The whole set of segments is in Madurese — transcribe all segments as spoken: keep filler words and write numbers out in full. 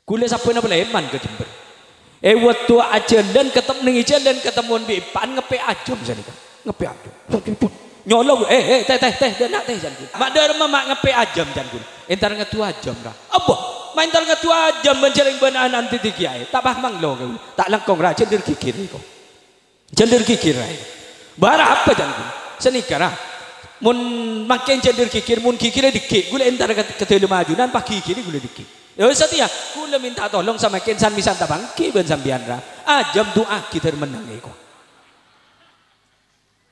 Ghulâ sabbhâna palèman ka Jember. È, bâkto ajhâlân, ketem-, neng è jhâlân ketemmowan bi' eppa'en, ngeppè' ajâm sanèka. Ngeppè' ajâm. Nyolok, "Eh, eh, teh, teh, teh, dâ'enna' teh," can ghulâ. "Ma' dâ'remma ma' ngeppè' ajâm?" can ghulâ. "Entar ngaddhu ajâm, Ra." "Abbâ, ma' entar ngaddhu ajâm bân jhâreng bân ana'na dhâddhi kèyaè?" "Ta' pas manglo ka ghulâ. Ta' langkong, Ra, jhândhâr ghighir èko." Jhândhâr ghighir, Ra. "Bârâmpa," can ghulâ. "Sanèka, Ra. Mon mangkèn jhândhâr ghighir, mon ghighirrâ dhâggi', ghulâ entar ka, ka dâlem ajunan, pas ghighirrâ ghulâ dhâggi'." "Iyâ, satèya, ghulâ mènta tolong samangkèn san-mèsan ta' bângkè bân sampèyan, Ra. Ajâm du'aaghi dâr mennang èko."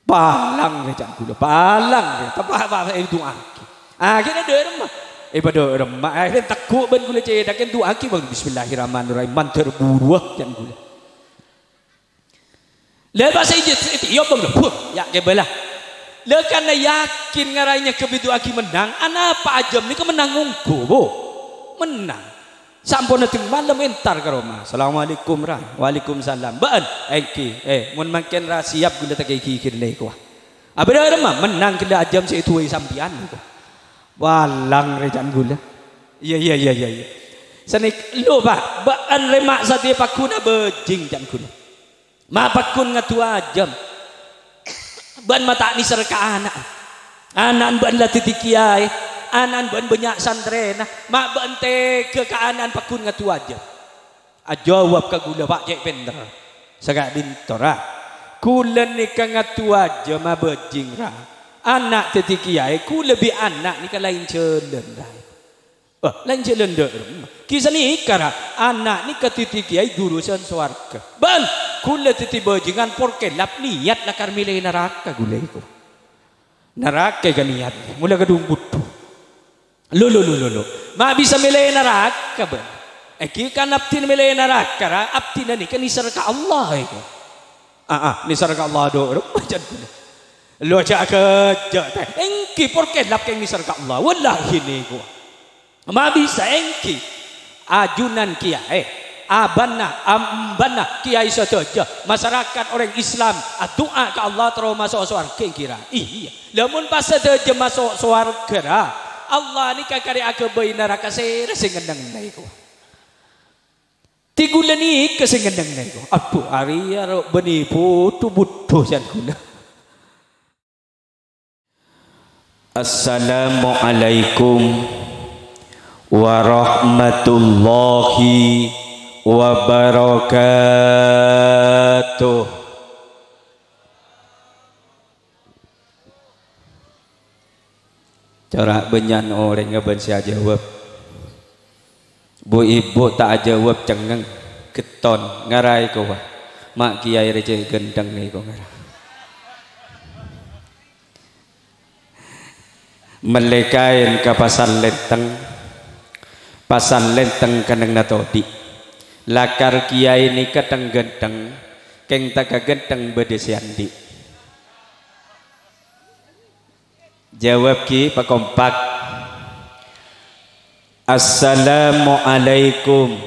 "Palang, rè," can ghulâ, "palang, rè. Tepa', pa-, èdu'aaghi." Akhèrra dâ'remma. È, padâ dâ'remma. Akhèrra tegghu' bân ghulâ cèthaghi, "Du'aaghi, Bâng." "Bismillahirrahmanirrahim. Mandhâr buruwâ," can ghulâ. Lha, pas è-, è-, iyâ, Bâng, lho. Buh, yâ, kèbâlâ. Lha, karna yakin ngara nyangghâbâ èdu'aaghi mennang, anapa ajâm nèka mennang ongghu, Bu? Mennang. Samponna teng malem entar ka roma. "Assalamualaikum, Ra." "Waalaikumsalam." "Bâ'ân?" "Èngghi." "Eh, mon mangkèn, Ra, siap ghulâ ta' kèyaè ghighir lèkowa." "Abâ' dâ'remma?" "Mennang ghellâ' ajâm sè èdu'aè sampèyan." "Palang, rè," can ghulâ. "Iyâ, iyâ, iyâ, iyâ, iyâ." "Sanèk-, lo, Pa', bâ'ân rè ma' satèya pagghun abhâjing," can ghulâ. "Ma' pagghun ngaddhu ajâm. Bâ'ân ma' ta' nèser ka ana'na. Ana'na bâ'ân la dhâddhi kèyaè. Ana'na bâ'ân bânnya' santrèna. Ma' bâ'ân tegghâ ka ana'na pagghun ngaddhu ajâm." Ajâwâb ka ghulâ, "Pa', cè' pènter. Saka'dinto, Ra. Ghulâ nèka ngaddhu ajâm abhâjing, Ra. Ana' dhâddhi kèyaè, ghulâ bi' ana' nèka laèn jhâlân, Ra." "Wah, laèn jhâlân dâ'remma?" "Ghi' sanèka, Ra. Ana' nèka dhâddhi kèyaè jhurusan sowarghâ. Bâ'ân, ghulâ dhâddhi bhâjingan, porkèlap, niyat lakar mèlè naraka ghulâ èko." Naraka ghâ' niyat, mola kadhung budhu. Lo, lo, lo, lo, lo. Ma' bisa mèlè naraka, bâ'ân. Èngghi kan abdhina mèlè naraka, Ra, abdhina nèka nèser ka Allah, èko. Ah, ah, nèser ka Allah dâ'remma, can ghulâ. Lo, jhâ' ghâjâ, teh. Èngghi porkèlap kèng nèser ka Allah. Wallahi nèko. Ma' bisa èngghi. Ajunan kèyaè, abâ'na, ambâ'na kèyaè sadhâjâ, masarakat orèng Islam, adu'a ka Allah terro maso' sowarghâ èngghi, Ra. Iyâ. Lamon pas sadhâjâ maso' sowarghâ, Ra, Allah nèka karè aghâbây naraka, sèra sè ngennengnga èko? Dhâddhi ghulâ nèka sè ngennengnga èko. Adhu, arèya ro' bânnè budhu-budhu can ghulâ. Assalamualaikum warahmatullahi wabarakatuh. Cora' bânnya'na orèng bân sè ajâwâb. Bu-ibu ta' ajâwâb cengngeng, ghetton, ngara èkowa. Ma' kèyaè rèya cè' ghântheng èko ngara. Mellè kaèn ka Pasar Lenteng, Pasar Lenteng kennengnganna todhi'. Lakar kèyaè nèka thèng-ghântheng, kèng ta' kaghântheng bâdâ sè andi'. Jâwâb ghi, pakompak. Assalamualaikum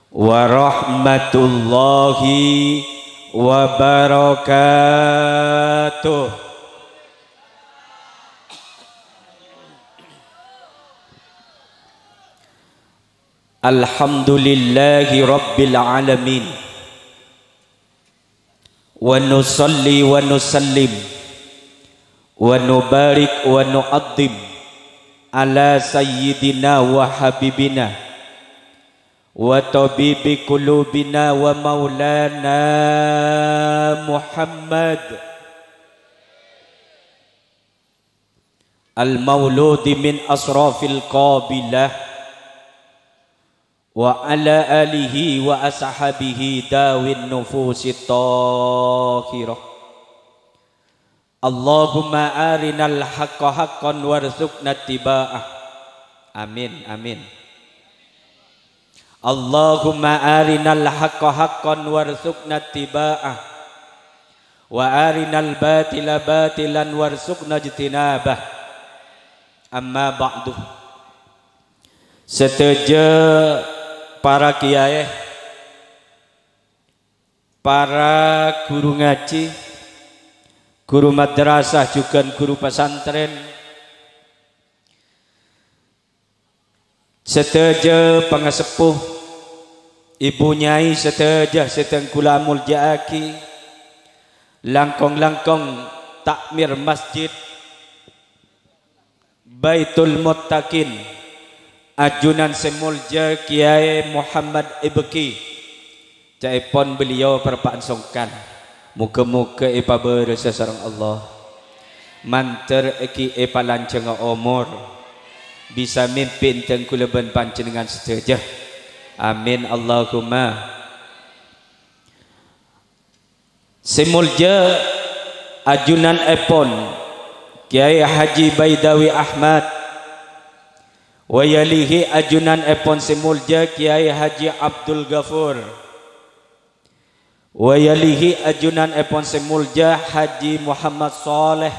warahmatullahi wabarakatuh. Alhamdulillahi rabbil alamin. Wa nusalli wa nusallim wa nubarik wa nu'azzim ala sayyidina wa habibina wa tabibi qulubina wa maulana Muhammad al-mauludi min asrafil qabilah wa ala alihi wa ashabihi dawin nufusit tahirah. Allahumma arinal haqqa haqqan warzuqna ittiba'ah. Amin, amin. Allahumma arinal haqqa haqqan warzuqna ittiba'ah. Wa arinal batila batilan warzuqna ijtinabah. Amma ba'du. Sadhâjâ para kèyaè, para ghuru ngajhi, ghuru madrasah jhughân ghuru pasantrèn, Sadhâjâ pangaseppo, èbhu nyai sadhâjâ sè dhâng kaulâ amolja'aghi, langkong-langkong takmir Masjid Baitul Muttaqin, ajunan sè molja Kèyaè Muhammad Ibki. Ca'èpon beliau parappa'na songkan. Moghâ-moghâ èpabârâsa sareng Allah. Mandhâr èghi èpalanjhângnga omor. Bisa mimpin dhâng kaulâ bân panjhennengngan sadhâjâ. Amin, Allahumma. Sè molja ajunanèpon Kèyaè Haji Baidawi Ahmad. Wa yalihi ajunanèpon sè molja Kèyaè Haji Abdul Ghafur. Wa yalihi ajunanèpon sè molja Haji Muhammad Saleh.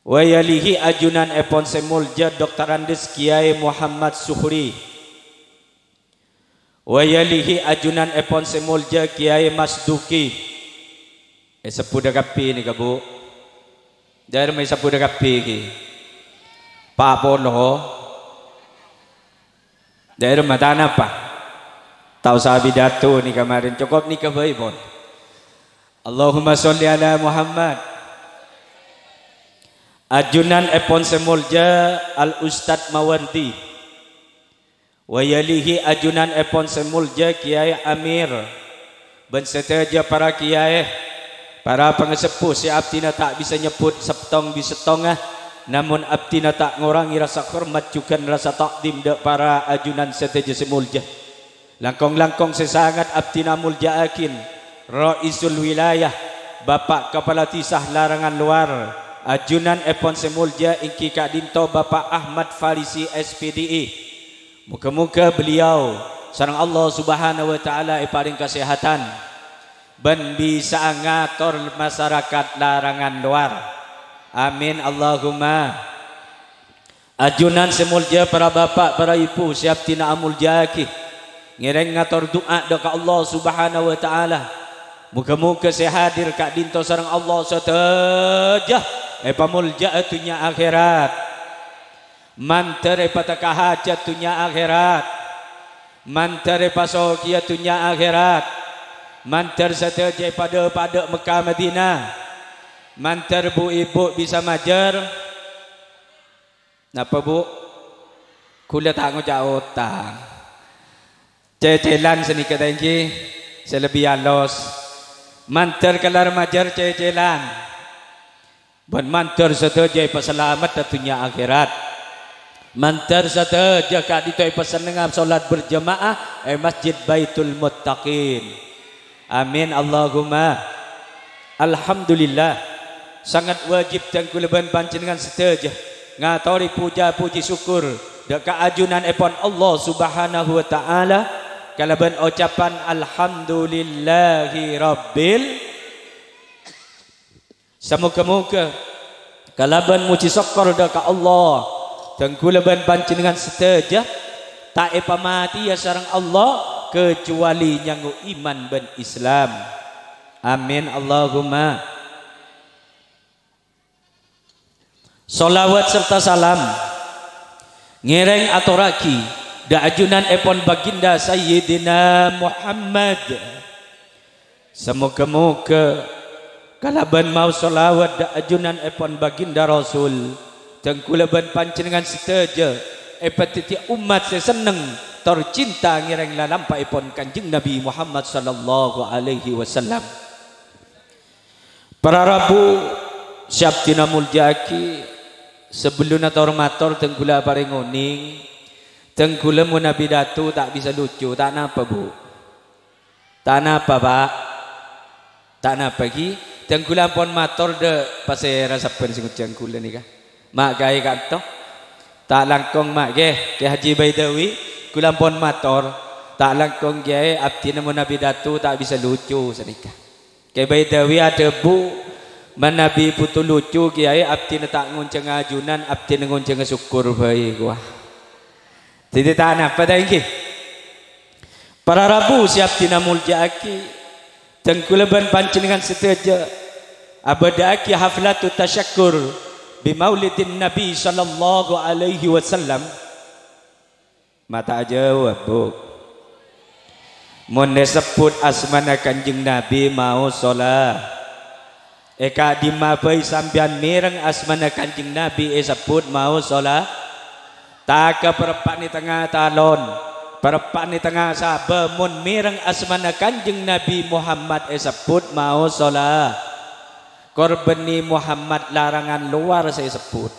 Wa yalihi ajunanèpon sè molja Doktor Andis Kèyaè Muhammad Suhri. Wa yalihi ajunanèpon sè molja Kèyaè Masduki. Èsebbhut dâ' kabbhi nèka, Bu. Dâ'remma èsebbhut dâ' kabbhi ghi. Pa' polo. Dâ'remma ta' napa. Ta' osa pidato nèka marèn, cokop nèka bhâi pon. Allahumma sholli ala Muhammad. Ajunanèpon sè molja Al Ustadz Mawardi. Wa yalihi ajunanèpon sè molja Kèyaè Amir, bân sadhâjâ para kèyaè, para pangaseppo sè abdhina ta' bisa nyebbhut sèttong bi' sèttongnga, namong abdhina ta' ngorangè rasa hormat jhughân rasa ta'dhim dâ' para ajunan sadhâjâ sè molja. Langkong-langkong sè sanget abdhina amolja'aghin, Raisul Wilayah, Bapa' Kapala Dhisa Larangan Lowar, ajunanèpon sè molja èngghi ka'dinto Bapa' Ahmad Farisi, S P D I. Moghâ-moghâ beliau sareng Allah Subhanahu wa Ta'ala èparèng kasèhadhân bân bisa'a ngator masarakat Larangan Lowar. Amin, Allahumma. Ajunan sè molja para bapa', para èbhu sè abdhina amolja'aghi, ngèrèng ngator du'a dâ' ka Allah Subhanahu wa Ta'ala. Moghâ-moghâ sè hadir ka'dinto sareng Allah sadhâjâ èpamolja'a dhunnya akhèrat. Mandhâr èpatekka hajhât dhunnya akhèrat. Mandhâr èpasoghiyâ dhunnya akhèrat. Mandhâr sadhâjâ èpadâpa'a dâ' Mekkah Madinah. Mandhâr bu-ibu bisa majâr. Napa, Bu? Kaulâ ta' ngoca' otang. Cècèlan sanèka ta' èngghi, sè lebbi alos. Mandhâr kellar majâr cècèlan. Bân mandhâr sadhâjâ èpasalamet è dhunnya akhèrat. Mandhâr sadhâjâ ka'dinto èpasennengnga sholat berjamaah è Masjid Baitul Muttaqin. Amin, Allahumma. Alhamdulillah. Sanget wajib dhâng kaulâ bân panjhennengngan sadhâjâ ngatorè puja-puji sokkor dâ' ka ajunanèpon Allah Subhanahu wa Ta'ala kalabân ocapan alhamdulillahi rabbil. Samoghâ-moghâ kalabân mojhi sokkor dâ' ka Allah, dhâng kaulâ bân panjhennengngan sadhâjâ ta' èpamatèya sareng Allah kacobâli nyango iman bân Islam. Amin, Allahumma. Sholawat sarta salam ngèrèng atorraghi dâ' ajunanèpon Baginda Sayyidina Muhammad. Samoghâ-moghâ kalabân maos sholawat dâ' ajunanèpon Baginda Rasul, dhâng kaulâ bân panjhennengngan sadhâjâ èpadhâddhiyâ ommat sè senneng tor cinta ngèrèng lalampa'èpon Kanjeng Nabi Muhammad sallallahu alaihi wasallam. Para rabu sè abdhina molja'aghi, sabellunna tor-mator dhâng kaulâ aparèng onèng, dhâng kaulâ mon apidato ta' bisa lucu, ta' napa, Bu? Ta' napa, Pa'? Ta' napa, ghi? Dhâng kaulâ ampon mator dâ' pasèra sabbhân sè ngojhâng kaulâ nèka. Ma' kaè kanto. Ta' langkong, Ma', ghi, Kè Haji Baidawi, kaulâ ampon mator. Ta' langkong, Kèyaè, abdhina mon apidato ta' bisa lucu sanèka. Kè Baidawi adhâbu, manabi bhuto lucu, Kèyaè, abdhina ta' ngonjhângnga ajunan, abdhina ngonjhângnga sokkor bhâi, kowa. Dhâddhi ta' napa ta' èngghi? Para rabu sè abdhina molja'aghi, dhâng kaulâ bân panjhennengngan sadhâjâ abâdâ'aghi haflatu tasyakkur bi Maulidin Nabi sallallahu alaihi wasallam. Ma' ta' ajâwâb, Bu'. Mon èsebbhut asmana Kanjeng Nabi, maos shola. È ka'dimma bhâi sampèyan mèreng asmana Kanjeng Nabi èsebbhut, maos shola. Taka' pareppa' nètengnga talon, pareppa' nètengnga sabâ, mon mèreng asmana Kanjeng Nabi Muhammad èsebbhut, maos shola. Kor bânnè Muhammad larangan lowar sè èsebbhut.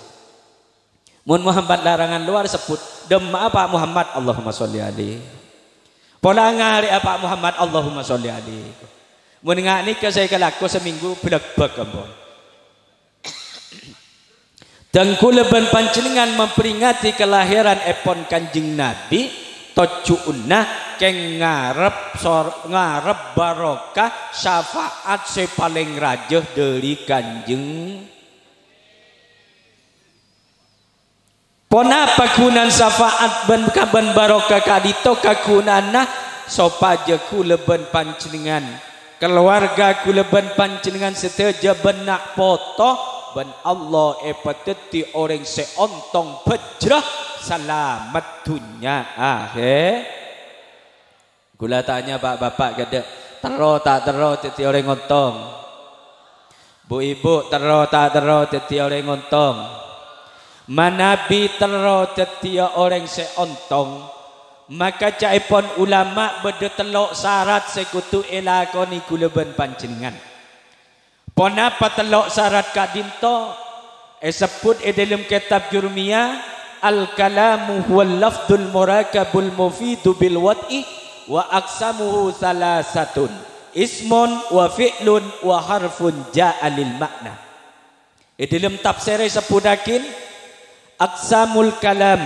Mon Muhammad larangan lowar sebbhut, "Dâmma'a Pa' Muhammad?" "Allahumma sholli alaihi." "Pola ngarè'a Pa' Muhammad?" "Allahumma sholli alaihi." Mon nga' nèka sè èkalako samènggu bâlâkbâk ampon. Dhâng kaulâ bân panjhennengngan memperingati kalahiran èpon Kanjeng Nabi, tojjhuwânna kèng ngarep sor-, ngarep barokah syafaat sè palèng rajâ dâri Kanjeng Ponapa ghunana syafaat bân, bân barokah ka'dinto? Kaghunana sopajâ kaulâ bân panjhennengngan, kalowarga kaulâ bân panjhennengngan sadhâjâ bân na' poto bân Allah èpadhâddhi orèng sè ontong bhâjrâ salamet dhunnya ahè-, Kaulâ tanya, Pa', Bapa' ghâdhâ', terro ta' terro dhâddhi orèng ontong? Bu'-ibu', terro ta' terro dhâddhi orèng ontong? Manabi terro dhâddhiyâ orèng sè ontong, maka ca'èpon ulama bâdâ tello' sarat sè kodhu èlakonè kaulâ bân panjhennengngan. Ponapa tello' sarat ka'dinto? Èsebbhut è dhâlem kètab Jurumiyah, "Al-kalamu huwal lafdzul murakabul mufidu bil wad'i wa aqsamuhu tsalasatun, ismun wa fi'lun wa harfun ja'a lil ma'na." È dhâlem tafsirra èsebbhuttaghi, "Aqsamul kalam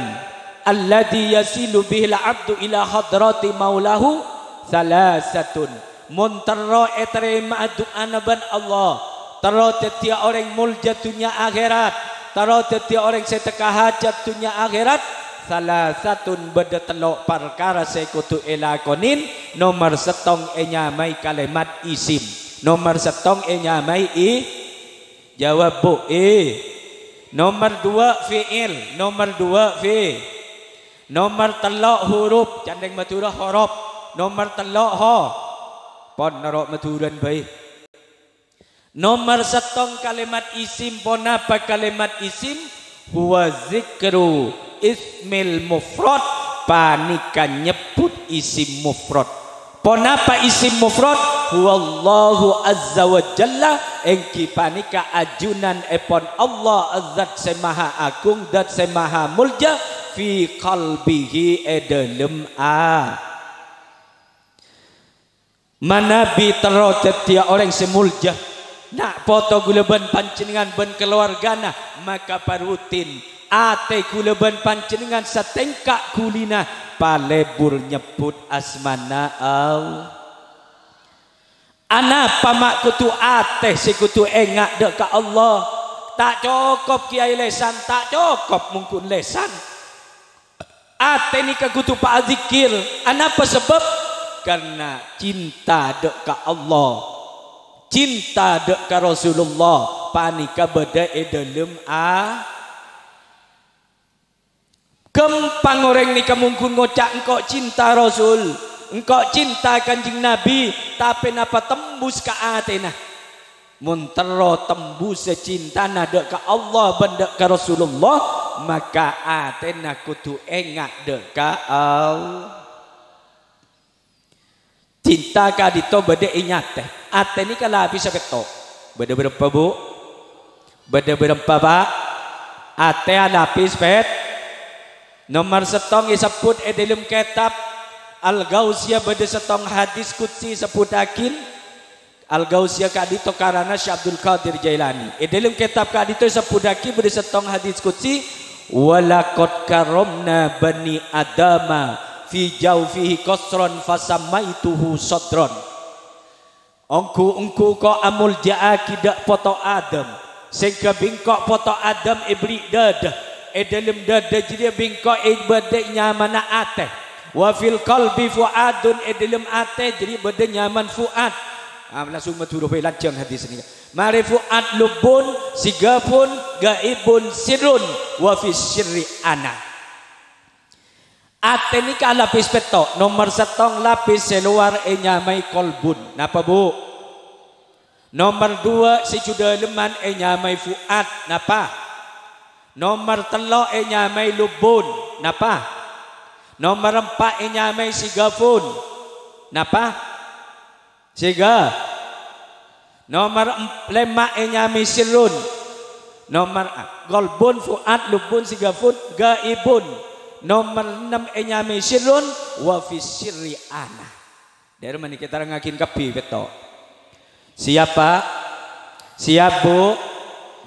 alladzi yasilu bihil abdu ila hadrati maulahu tsalasatun." Mon terro ètarèma'a du'ana bân Allah, terro dhâddhiyâ orèng molja dhunnya akhèrat, terro dhâddhiyâ orèng sè tekka hajhât dhunnya akhèrat, tsalasatun, bâdâ tello' parkara sè kodhu èlakonè. Nomer sèttong ènyamaè kalimat isim. Nomer sèttong ènyamaè i-, Jawab, Bu'. E. Nomer duwâ' fi'il. Nomer duwâ' fi-, nomer tello' huruf. Candhing Madhurâ horop. Nomer tello' ho-, pon noro' Madhurâna bhâi. Nomer sèttong kalimat isim. Ponapa kalimat isim? Huwa zikru ismil mufrad, panèka nyebbhut isim mufrad. Ponapa isim mufrad? Huwallahu azza wa jalla, èngghi panèka ajunanèpon Allah, Zat sè Maha Agung, Zat sè Maha Molja, fi qalbihi, è dhâlem a-, Manabi terro dhâddhiyâ orèng sè molja, na' poto kaulâ bân panjhennengngan bân kalowargana, maka parutin atè kaulâ bân panjhennengngan satèngka' ghulina palebur nyebbhut asmana Allah. Anapa ma' kodhu atè sè kodhu enga' dâ' ka Allah? Ta' cokop kèyaè lèsan, ta' cokop mongghun lèsan. Atè nèka kodhu paadzikkèr. Anapa sabâb? Karna cinta dâ' ka Allah, cinta dâ' ka Rasulullah, panèka bâdâ è dhâlem a-, ghâmpang orèng nèka mongghun ngoca', "Engko' cinta Rasul, engko' cinta Kanjeng Nabi," tapè napa tembus ka atèna? Mon terro tembus cintana dâ' ka Allah bân dâ' ka Rasulullah, maka atèna kodhu enga' dâ' ka Allah. Cinta ka'dinto bâdâ è nyatè. Atè nèka lapis sapètto'. Bâdâ bârâmpa, Bu'? Bâdâ bârâmpa, Pa'? Atè alapis pèt-, Nomer sèttong èsebbhut è dhâlem kètab Al-Ghausiyah, bâdâ sèttong hadis qudsi èsebbhuttaghi. Al-Ghausiyah ka'dinto karana Syekh Abdul Qadir Jailani. È dhâlem kètab ka'dinto èsebbhuttaghi bâdâ sèttong hadis qudsi, "Wa laqad karramna bani Adama fi jawfihi qasran fasammaituhu sadran." Ongghu-ongghu ko' amolja'aghi dâ' Poto Adam, sèngghâ bi' engko' Poto Adam èberri' dâdâ. È dhâlem dâdâ jârèya bi' engko' èbâdâi nyamana atè. "Wa fil qalbi fu'adun," è dhâlem atè jârèya bâdâ nyamana fu'ad. Ah, langsung Madhurâ bhâi lanjhâng hadis nèka. "Marè fu'ad lubbun, sigafun, gaibun, sirrun, wa fis sirri ana." Atè nèka lapis pètto'. Nomer sèttong lapis sè lowar ènyamaè kolbun. Napa, Bu? Nomer duwâ' sè judâlemman ènyamaè fu'ad. Napa? Nomer tello' ènyamaè lubbun. Napa? Nomer empa' ènyamaè sigafun. Napa? Sèga. Nomer em-, lèma' ènyamaè sirrun. Nomer, ah, kolbun, fu'ad, lubbun, sigafun, gaibun. Nomer ennem ènyamaè sirrun, wa fis sirri ana. Dâ'remma nèka èterrangngaghi kabbhi pètto'. Siap, Pak? Siap, Bu?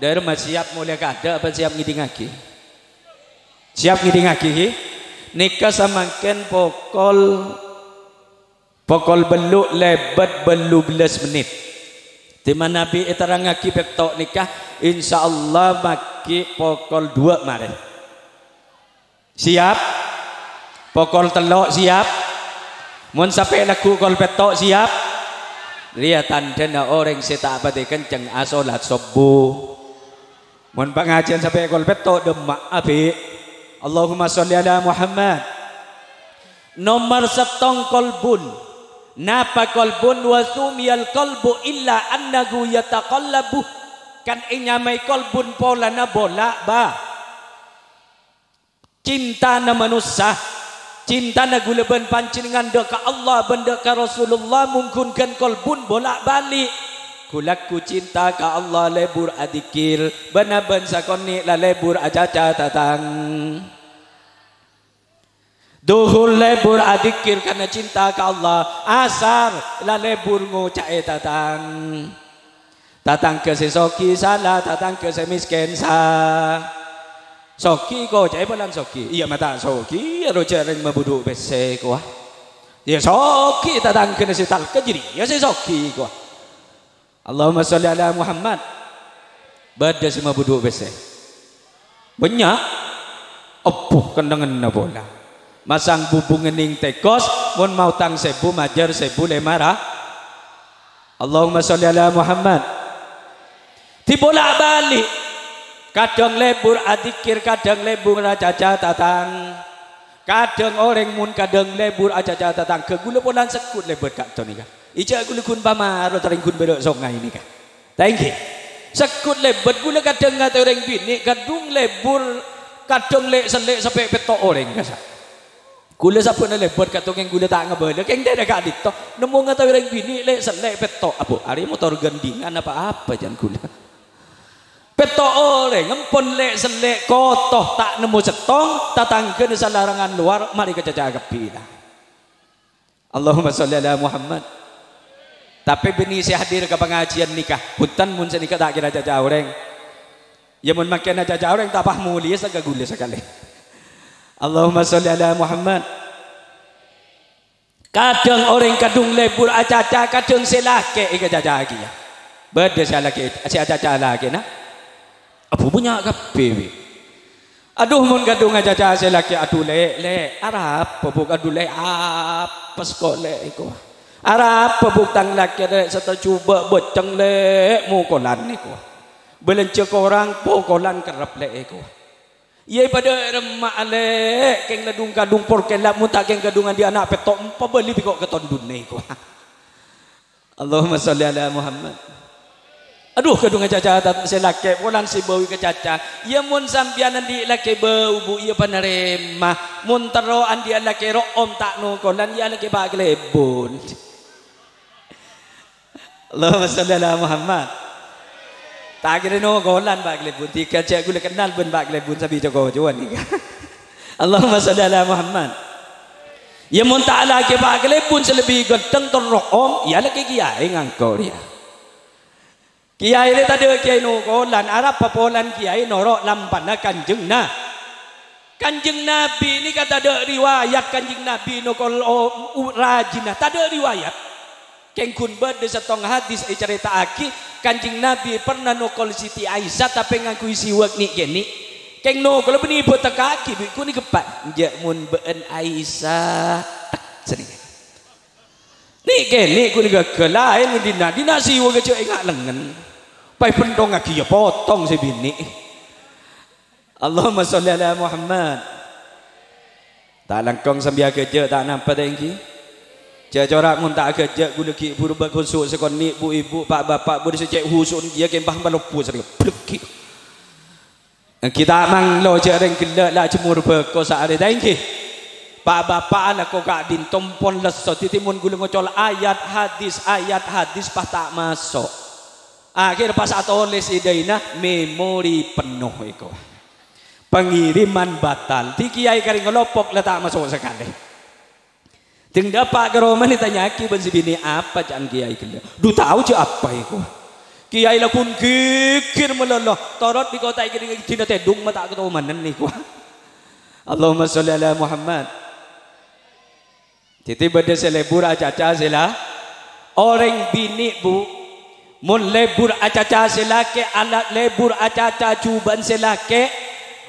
Dâ'remma siap molèya kaadâ' apa siap ngèdingngaghi? Siap ngèdingngaghi, ghi? Nèka samangkèn pokol Pokol bâllu' lèbât bâllu bellâs mennit. Dimma Nabi èterrangngaghi pètto' nèka, insyaallah maghi pokol duwâ' marè. Siap? Pokol tello' siap? Mon sampè' lagghu' kol pètto' siap? Rèya tandhâna orèng sè ta' patè kenceng asholat sobbhu. Mon pangajiyân sampè' kol pètto' dâmma'a bi'. Allahumma sholli ala Muhammad. Nomer sèttong kolbun. Napa kolbun? Wa sumiyal qalbu illa annahu yataqallabu. Kan ènyamaè kolbun polana bola', ba. Cintana manossa, cintana ghulâ bân panjhennengngan dâ' ka Allah bân dâ' ka Rasulullah, mon ghun ghân kolbun bola'-bâli'. Ghu-lagghu cinta ka Allah, lebur adzikir, bân-abân sakonè' la lebur acaca tatang. Dhuhur lebur adzikir karna cinta ka Allah, asar la lebur ngoca'è tatang. Tatangghâ sè soghi sala, tatangghâ sè mèskèn sa-, soghi, koca'è polana soghi. Iyâ, ma' ta' soghi, aro jhâ' rèng mabudhu' pèssè, kowa. Iyâ, soghi tatangghâna sè talka jârèya sè soghi, kowa. Allahumma sholli ala Muhammad. Bâdâ sè mabudhu' pèssè. Bânnya'. Ebbhu, kennengnganna pola. Masang bubung nèng tèkos, mon maotang sèbu, majâr sèbu lèma ra-, Allahumma sholli ala Muhammad. Dibola'-bâli'. Kadhâng lebur adzikir, kadhâng lebur acaca tatang. Kadhâng orèng mon kadhâng lebur acaca tatangghâ, ghulâ polana segghut lèbât ka'dinto nèka. Ijâ ghulâ ghun pamaro tarèng ghun bârâ' songay nèka. Ta' ènggi? Segghut lèbât ghulâ kadhâng ngatè'è orèng binè', kadhung lebur, kadhâng lè'-sellè' sampè' pètto' orèng kassa'. Ghulâ sabbhânna lèbât ka'dinto kèng ghulâ ta' ngabâlâ, kèng dâ'râ ka'dinto nemmo ngatè'è orèng binè' lè'-sellè' pètto', abbhu, arè motor ghândhingan apa-apa jhân ghulâ. Pètto' orèng, empon lè'-sellè' koto, ta' nemmo sèttong, tatangghâna salarangan lowar, marè kacaca kabbhi, la. Allahumma sholli ala Muhammad. Tapè binè sè hadir ka pangajiyân nèka, bhunten mon sanèka ta' kèra caca orèng. Iyâ, mon mangkèn acaca orèng, ta' pas molèya saka ghulâ sakalè. Allahumma sholli ala Muhammad. Kadhâng orèng kadhung lebur acaca, kadhâng sè lakè' èkacaca'aghi, yâ. Bâdâ sè alakè-, sè acaca lakèna. Abbhu, bânnya' kabbhi, bi'. Adhu, mon kadhung acaca sè lakè', adhu, Lè', Lè', arapa, Bu', adhu, Lè', apes ko', Lè', èko. Arapa, Bu', tang lakè', Lè', sè ta' jhubâ' bâceng, Lè', mokolan, èko. Bâlânjhâ korang, pokolan kerrep, Lè', èko. Iyâ, èpadâ remma'a, Lè', kèng la dhung-kadhung polkella, mon ta' kèng kadhung andi' ana' pètto', pabâli bi' ko' ka tondhuna, èko. Allahumma sholli ala Muhammad. Adhu, kadhung acaca ta-, sè lakè', polana sè bâu èkacaca. Iyâ, mon sampèyan andi' lakè' bâu, Bu', iyâ panarèma. Mon terro andi'â lakè' ro'om ta' nokolan, iyâ alakè Pa' Kalèbun. Allahumma sholli ala Muhammad. Ta' kèra nokolan Pa' Kalèbun, dhika jhâ' ghulâ kennal bân Pa' Kalèbun sabi co-kocowan nèka. Allahumma sholli ala Muhammad. Iyâ, mon ta' alakè Pa' Kalèbun sè lebbi ghântheng tor ro'om, iyâ alakè kèyaè ngangko' rèya. Kèyaè rè tadâ' kèyaè nokolan, arapa polana kèyaè noro' lampana Kanjeng Na-, Kanjeng Nabi nèka tadâ' riwayat Kanjeng Nabi nokol o-, u-, rajina, tadâ' riwayat. Kèng ghun bâdâ sèttong hadis ècarèta'aghi, Kanjeng Nabi pernah nokol Siti Aisyah tapè ngangghuy siwak nè'-kènè'. Kèng nokolla bânnè èbhâtekkaaghi bi' ghun ègeppa', "Enjâ' mon bâ'ân Aisyah." Tek, sanèka. Nè'-kènè' ghun ghâghâl laèn dina-dina siwak jhâ' ènga' lengngen. Pas èpènthongaghi iyâ potong sè binè'. Allahumma sholli ala Muhammad. Ta' langkong sambi aghâjâ', ta' nampa ta' ènggi? Jhâ' cora' mon ta' aghâjâ', ghulâ ghi' buru bâ' khusu' sakonè', bu-ibu, pa'-bapa', buru sè cè' husu'en kèya kèmpa maloppo sarè blèghi'. Ènggi ta' manglo jhâ' rèng ghellâ' la jemmor bhâko saarè ta' ènggi? Pa'-bapa' alako ka'dinto pon lesso, dhâddhi mon ghulâ ngocol ayat hadis, ayat hadis pas ta' maso'. Akhèr pas atolès è dâina, memori penno èko. Pengiriman batal. Dhi kèyaè karè ngalopok la ta' maso' sakalè. Deng dâpa' ka romana ètanya'aghi bân sè binè', "Apa ca'an kèyaè ghellâ'?" "Dhu tao jhâ' apa èko." Kèyaè la ghun ghighir malolo, torot bi' kota èkèdhing dina tèdung ma' ta' katomanan nèko. Allahumma sholli ala Muhammad. Dhâddhi bâdâ sè lebur acaca sè la-, orèng binè', Bu, mon lebur acaca sè lakè', ala lebur acaca jhubâ'ân sè lakè',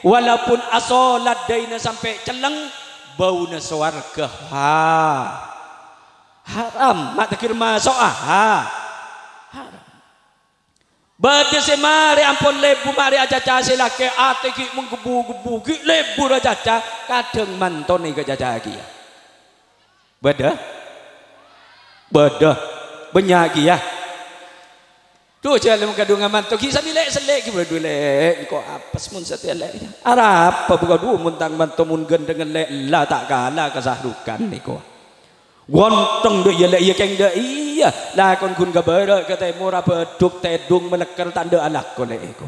walaupun asolat dâina sampè' celleng, bâuna sowarghâ. Ha. Haram, ma' tagghir maso'a. Ha. Haram. Bâdâ sè marè ampon lebur, marè acaca sè lakè', atè ghi' menggebu-gebu, ghi' lebur acaca, kadhâng mantona èkacaca kèya. Bâdâ? Bâdâ. Bânnya' kèya. Dhu, jhâlem kadhungan manto, ghi' sambi lè'-sellè', ghi' bâdâ lè', engko' apes mon satèya lè'. Arapa bu kadhu mon tang manto mon ghândhângnga lè', la ta' kala ka Sahrukan nèko. Ghânteng dâ' iyâ lè', iyâ kèng dâ' iyâ. Lakon ghun ka bârâ' ka tèmor, abâdhuk tèdung malèkker ta' endâ' alako lè' èko.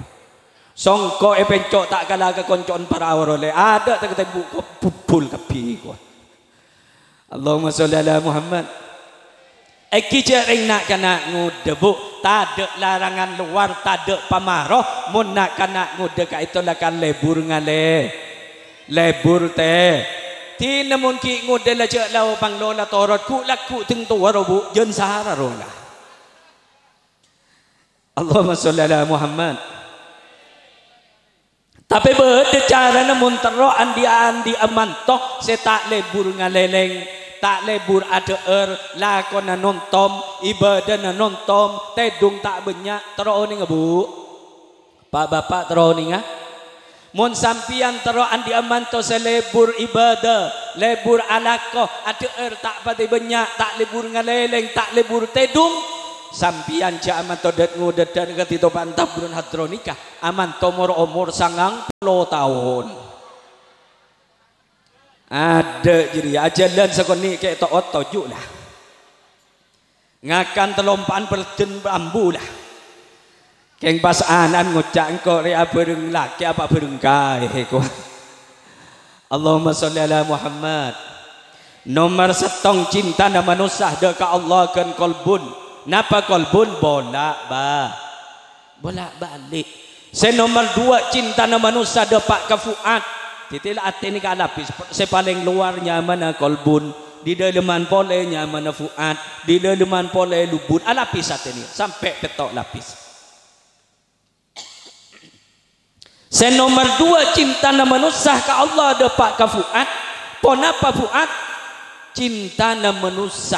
Songko' èpènco' ta' kala ka konco'en para aworo lè'. Adâ' ta' ka tèmbu' ko-, budhul kabbhi èko. Allahumma sholli ala Muhammad. Ènggi jhâ' rèng na'-kana' ngodâ, Bu. Tadâ' larangan lowar, tadâ' pamaro. Mon na'-kana' ngodâ ka'ènto la kan lebur ngalè. Lebur tè. Dina mon ghi' ngodâ la jhâ' lao panglo la torot ghu'-lagghu' deng towa ro, Bu, jân sara ro la. Allahumma sholli ala Muhammad. Tapè bâdâ carana mon terro andi'-andi'â manto sè ta' lebur ngalèlèng, ta' lebur adhâ'âr, lakona nontom, ibâdâna nontom, tèdung ta' bânnya', terro onènga, Bu. Pa'-bapa' terro onènga. Mon sampèyan terro andi'â manto sè lebur ibâdâ, lebur alako, adhâ'âr ta' patè bânnya', ta' lebur ngalèlèng, ta' lebur tèdung, sampèyan jhâ' amanto dât-ngodâdân kadhi topa'an tabburan hadro nèka, amanto mor-omor sangang polo taon. Adâ' jârèya, ajhâlân sakonè' kè' to'ot toju' la. Ngakan talompa'an paleddhân bambu la. Kèng pas ana'an ngoca' engko' rè abhâreng lakè apa bhâreng kaè, kowa. Allahumma sholli ala Muhammad. Nomer sèttong cintana manossa dâ' ka Allah ghân kolbun. Napa kolbun? Bola' ba-, Bola' bâli'. Sè nomer duwâ', cintana manossa dâpa' ka fu'ad. Dhâddhi la atè nèka alapis. Sè palèng lowar nyamana kolbun. Dâlemman polè nyamana fu'ad. Dâlemman polè lubbun. Alapis atè nèka. Sampè' pètto' lapis. Sè nomer duwâ', cintana manossa ka Allah dâpa' ka fu'ad. Ponapa fu'ad? Cintana manossa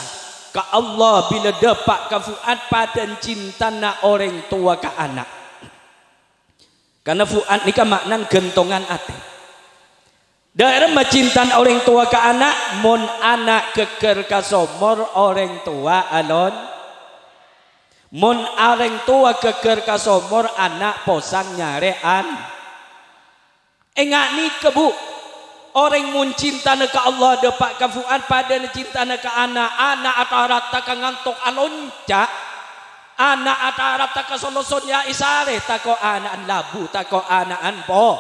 ka Allah bilâ dâpa' ka fu'ad padâna cintana orèng towa ka ana'. Karna fu'ad nèka ma'nan ghântongan atè. Dâ' remma cintana orèng towa ka ana', mon ana' ghâgghâr ka somor orèng towa alon-, mon orèng towa ghâgghâr ka somor, ana' posang nyarè an-, Enga' nèka, Bu. Orèng mon cintana ka Allah dâpa' ka fu'ad padâna cintana ka ana'. Ana' atarata ka ngantok alonca'. Ana' atarata ka soloson ya èsarè, tako' ana'an labu, tako' ana'an po-.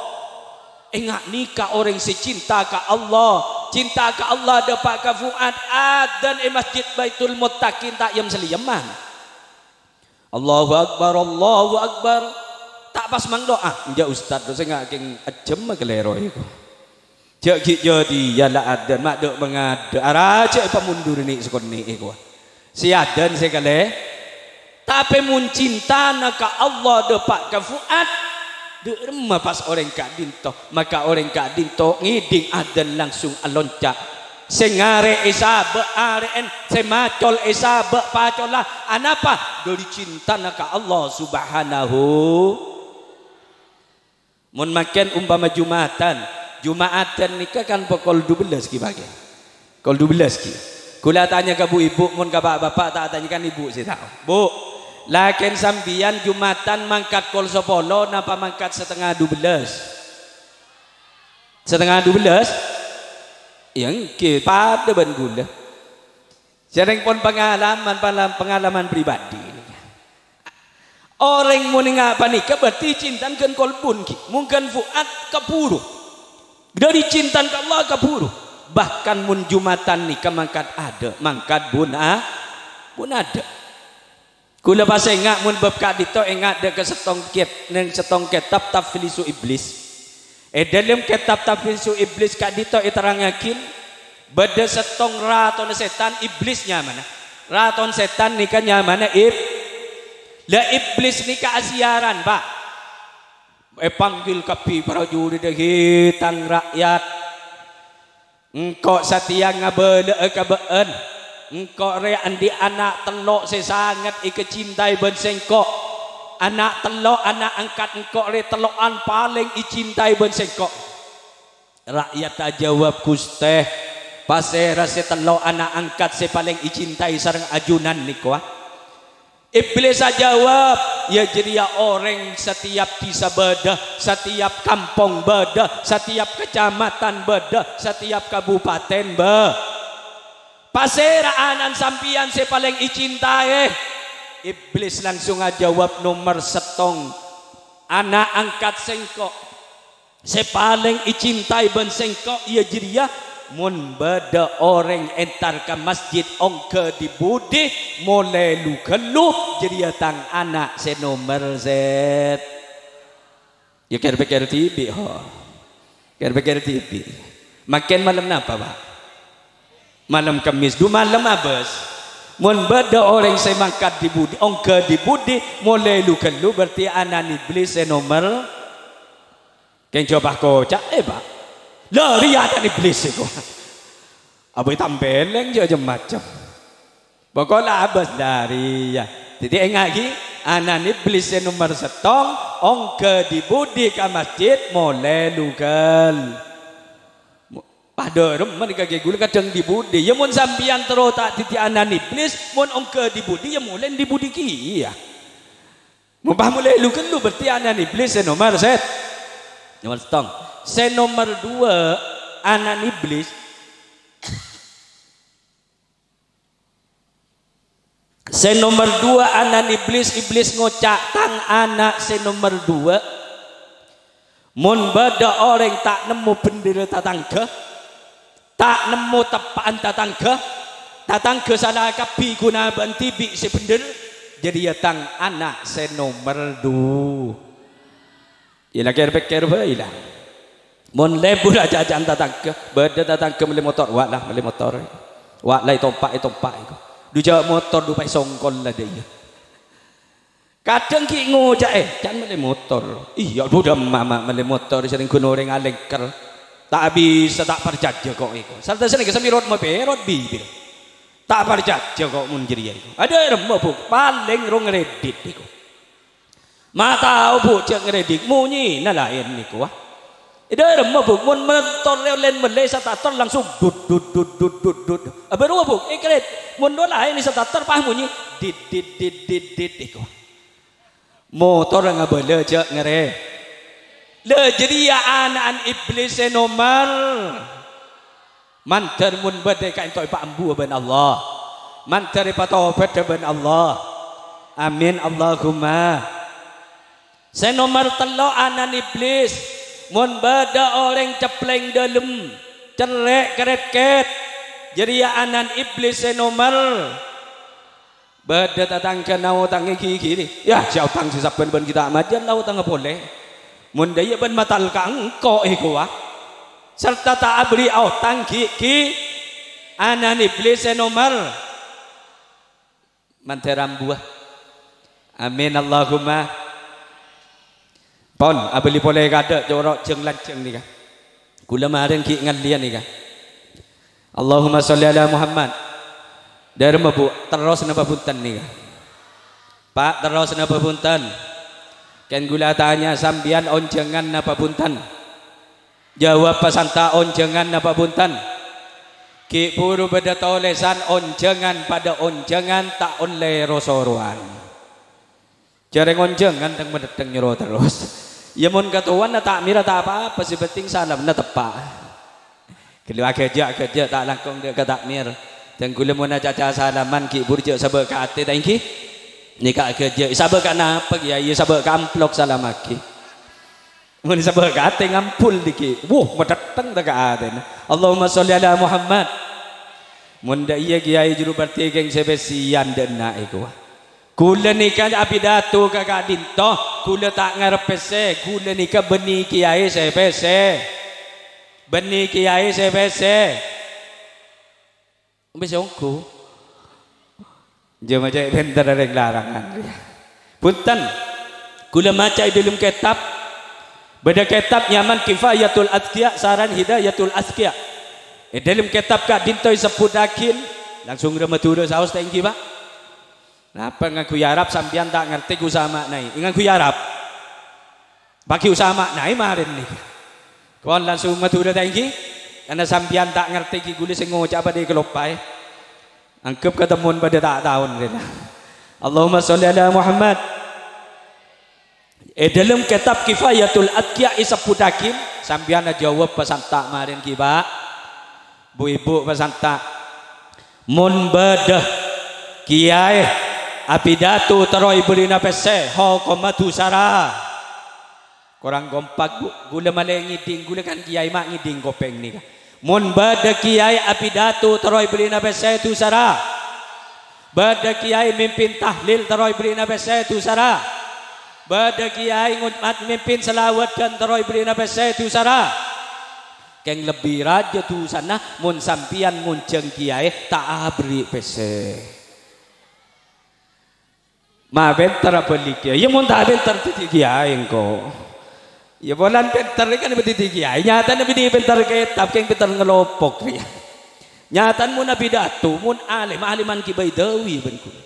Enga' nèka orèng sè cinta ka Allah. Cinta ka Allah dâpa' ka fu'ad. Adzan è Masjid Baitul Muttaqin ta' yem-salèyemman. Allahu Akbar, Allahu Akbar. Ta' pas manglo'a. Enjâ', Ustad, sè ngakèng ajjemma kalèro èko. Jâ' ghi' jâdiyâ la adzan, ma' dâ' mangadâ'. Arajâ èpamundhurè nè' sakonè' èko. Sè adzan sè kalè. Tapè mon cintana ka Allah dâpa' ka fu'ad, dâ' remma pas orèng ka'dinto. Maka orèng ka'dinto ngèdhing adzan langsung alonca'. Sè ngarè' èsabâ' arè'en, sè macol èsabâ' pacolla. Anapa? Dâri cintana ka Allah Subhanahu. Mon mangkèn umpama Jumatan, Juma'adan nèka kan pokol dubellâs ghi' paghi. Pokol dubellâs ghi. Kaulâ atanya ka bu-ibu, mon ka pa'-bapa' ta' atanya kan ibu sè tao. Bu, lakèn sampèyan Jumatan mangkat kol sapolo napa mangkat satengnga dubellâs? Satengnga dubellâs? Iyâ èngghi, padâ bân kaulâ. Sèrèng pon pangalaman, pala-, pangalaman pribadi. Orèng mon ènga' panèka berarti cintan ghân kolbun ghi. Mon ghân fu'ad kabhuru. Dhâri cintan ka Allah kabhuru. Bahkan mon Jumatan nèka mangkat adâ', mangkat bun a-, bun adâ'. Kaulâ pas ènga' mon bab ka'dinto ènga' dhâ' ka sèttong kèt-, neng sèttong kètab Taflisu Iblis. È dhâlem kètab Taflisu Iblis ka'dinto èterrangngaghi, bâdâ sèttong ratona sètan, Iblis nyamana. Raton sètan nèka nyamana Ib-, la Iblis nèka asiyaran, Pa'. Èpanggil kabbhi parajuriddhâ, "He, tang ra'yat, engko' satèya ngabâlâ'â ka bâ'ân. Engko' rè andi' ana' tello' sè sanget èkacintaè bân sèngko'. Ana' tello' ana' angkat engko' rè tello'an palèng ècintaè bân sèngko'." Ra'yat ajâwâb, "Ghustè, pasèra sè tello' ana' angkat sè palèng ècintaè sareng ajunan nèko, a?" Iblis ajâwâb, "Iyâ jârèya orèng satèyap dhisa bâdâ, satèyap kampong bâdâ, satèyap kacamatan bâdâ, satèyap kabupatèn bâ-, pasèra ana'na sampèyan sè palèng ècintaè?" Iblis langsung ajâwâb, "Nomer sèttong, ana' angkat sèngko'. Sè palèng ècintaè bân sèngko' iyâ jârèya, mon bâdâ orèng entar ka masjid ongghâ dhi-budhi, molè lu-ghâllu, jârèya tang ana' sè nomer sèt." Iyâ, kèr-pèkkèr dhibi', ho. Kèr-pèkkèr dhibi'. Mangkèn malem napa, Pa'? Malem Kemmès. Dhu malem abâs. Mon bâdâ orèng sè mangkat dhi-budhi, ongghâ dhi-budhi, molè lu-ghâllu, berarti ana'na Iblis sè nomer Kèng jhâ' pas koca'è, Pa'. Lâ, rèya ana'na Iblis sèko. Apa ètampèlèng jhâ' cem-macem. Pokok la abâs la rèya. Dhâddhi ènga'aghi, ana'na Iblis sè nomer sèttong, ongghâ dhi-budhi ka masjid, molè lu-ghâl-, mo-, padâ remma nèka ghi ghulâ kadhâng dhi-budhi. Iyâ, mon sampèyan terro ta' dhâddhi ana'na Iblis, mon ongghâ dhi-budhi, iyâ molè dhi-budhi kèya. Mon pas molè lu-ghâllu, berarti ana'na Iblis sè nomer sèt-, nomer sèttong. Sè nomer duwâ', ana'na Iblis. Sè nomer duwâ', ana'na Iblis, Iblis ngoca', "Tang ana' sè nomer duwâ', mon bâdâ orèng ta' nemmo bhendherra tatangghâ, ta' nemmo teppa'an tatangghâ, tatangghâ sala kabbhi ghun abâ'na dhibi' sè bhendher, jârèya tang ana' sè nomer du-" Iyâ la kèr-pèkkèr bhâi la. Mon lebur ca'-oca'an tatangghâ, bâdâ tatangghâ mellè motor, "Wa' la, mellè motor. Wa' la, ètompa', ètompa'," èko. Dhu jhâ' motor, dhu pas èsongkol la dâ' iyâ. Kadhâng ghi' ngoca'è, "Can mellè motor." "Iyâ, dhu dâ' emma ma' mellè motor, sèrèng ghun orèng alèngker." Ta' bisa, ta' parcajâ ko' èko. Sarta sanèka sambi rot mapèrot bibir. Ta' parcajâ ko' mon jârèya èko. Adâ' remma, Bu', palèng ro ngrèdit èko. Ma' tao, Bu', jhâ' ngrèdit, monyèna laèn nèko, wa. È dâ' remma, Bu', mon motor rè ollèna mellè starter langsung dut, dut, dut, dut, dut, dut. Abâ' rowa, Bu', èkrèt. Mon rowa laèn starter pas monyè dit, dit, dit, dit, dit, èko. Motor ngabâlâ jhâ' ngarè. La jârèya ana'na Iblis sè nomer. Mandhâr mon bâdâ ka'ènto èpaambuwâ bân Allah. Mandhâr èpatobâdhâ bân Allah. Amin, Allahumma. Sè nomer tello' ana'na Iblis. Mon bâdâ orèng cepplèng dâlem, cerrè' kerèt-kèt, jârèya ana'na Iblis sè nomer. Bâdâ tatangghâna otangngè ghi-ghiri. Yâ, sè otang sè sabbhân bân ghi' ta' majân la otangnga polè. Mon dâ' iyâ bân matal ka engko' èkowa. Sarta ta' aberri' otang ghi'-ghi'. Ana'na Iblis sè nomer. Mandhâr ambuwâ. Amin, Allahumma. Pon, abâli polè kadâ', coro' jhâng-lanjhâng nèka. Kaulâ marèn ghi' ngallèya nèka. Allahumma sholli ala Muhammad. Dâremma, Bu', terros napa bhunten nèka? Pa', terros napa bhunten? Kèng kaulâ atanya sampèyan onjhângan napa bhunten? Jawab pasanta' onjhângan napa bhunten? Ghi' bhuru bâdâ tolèsan onjhângan padâ onjhângan ta' ollè ro-sorowan. Jhâreng onjhângan teng-madhetteng nyoro terros. Iyâ mon katowana ta'mira ta' pa-apa, sè penting salamma teppa'. Ghellâ' aghâjâ'-aghâjâ' ta' langkong dâ' ka ta'mir. Teng ghulâ mon acaca salaman ghi' bhuru jhâ' sabâ' ka atè ta' èngghi? Nèka aghâjâ', sabâ' ka napa, Kèyaè? Sabâ' ka amplop salammaghi. Mon sabâ' ka atè ngampol dhiggi'. Wuh, madhetteng ta' ka atèna. Allahumma sholli ala Muhammad. Mon dâ' iyâ Kèyaè juru bhârtè kèng sè pèssèyan dâ' enna' èkowa. Ghulâ nèka apidato ka ka'dinto, ghulâ ta' ngarep pèssè, ghulâ nèka bânnè Kèyaè sè pèssè. Bânnè Kèyaè sè pèssè. Mè' sè ongghu. Jhâ' ma' cè' pènter rèng larangan rèya. Bhunten, ghulâ maca è dhâlem kètab, bâdâ kètab nyamana Kifayatul Adzkiya sareng Hidayatul Adzkiya. È dhâlem kètab ka'dinto èsebbhuttaghi, langsung rè Madhurâ saos ta' èngghi, Pa'? Napa ngangghuy Arab sampèyan ta' ngartè ghu' sa ma'naè? Ngangghuy Arab. Paghi' usaha ma'naè marèn nèka. Kon langsung Madhurâ ta' èngghi? Karna sampèyan ta' ngartè ghi' ghulâ sè ngoca' padâ èkaloppaè. Angghep katemmon padâ ta' taon rèna. Allahumma sholli ala Muhammad. È dhâlem kètab Kifayatul Adzkiya èsebbhuttaghi, sampèyan ajâwâb pasanta' marèn ghi, Pa'. Bu-ibu pasanta'. Mon bâdâ kèyaè apidato terro èbârri'na pèssè, hokomma dusara. Korang kompak, Bu. Ghulâ malè ngèdhing, ghulâ kan kèyaè ma' ngèdhing kopèng nèka. Mon bâdâ kèyaè apidato terro èbârri'na pèssè, dusara. Bâdâ kèyaè mimpin tahlil terro èbârri'na pèssè, dusara. Bâdâ kèyaè ngon-, mat-, mimpin salawadhân terro èbârri'na pèssè, dusara. Kèng lebbi rajâ dusana mon sampèyan ngonjhâng kèyaè ta' aberri' pèssè. Ma' pènter abâlikka. Iyâ, mon ta' pènter dhâddhi kèyaè engko'. Iyâ, polana pènter rèya kan dhâddhi kèyaè. Nyatana binè pènter kètab, kèng pènter ngalopok rèya. Nyatana mon apidato, mon alèm, alèman Kè Baidawi bân ghulâ.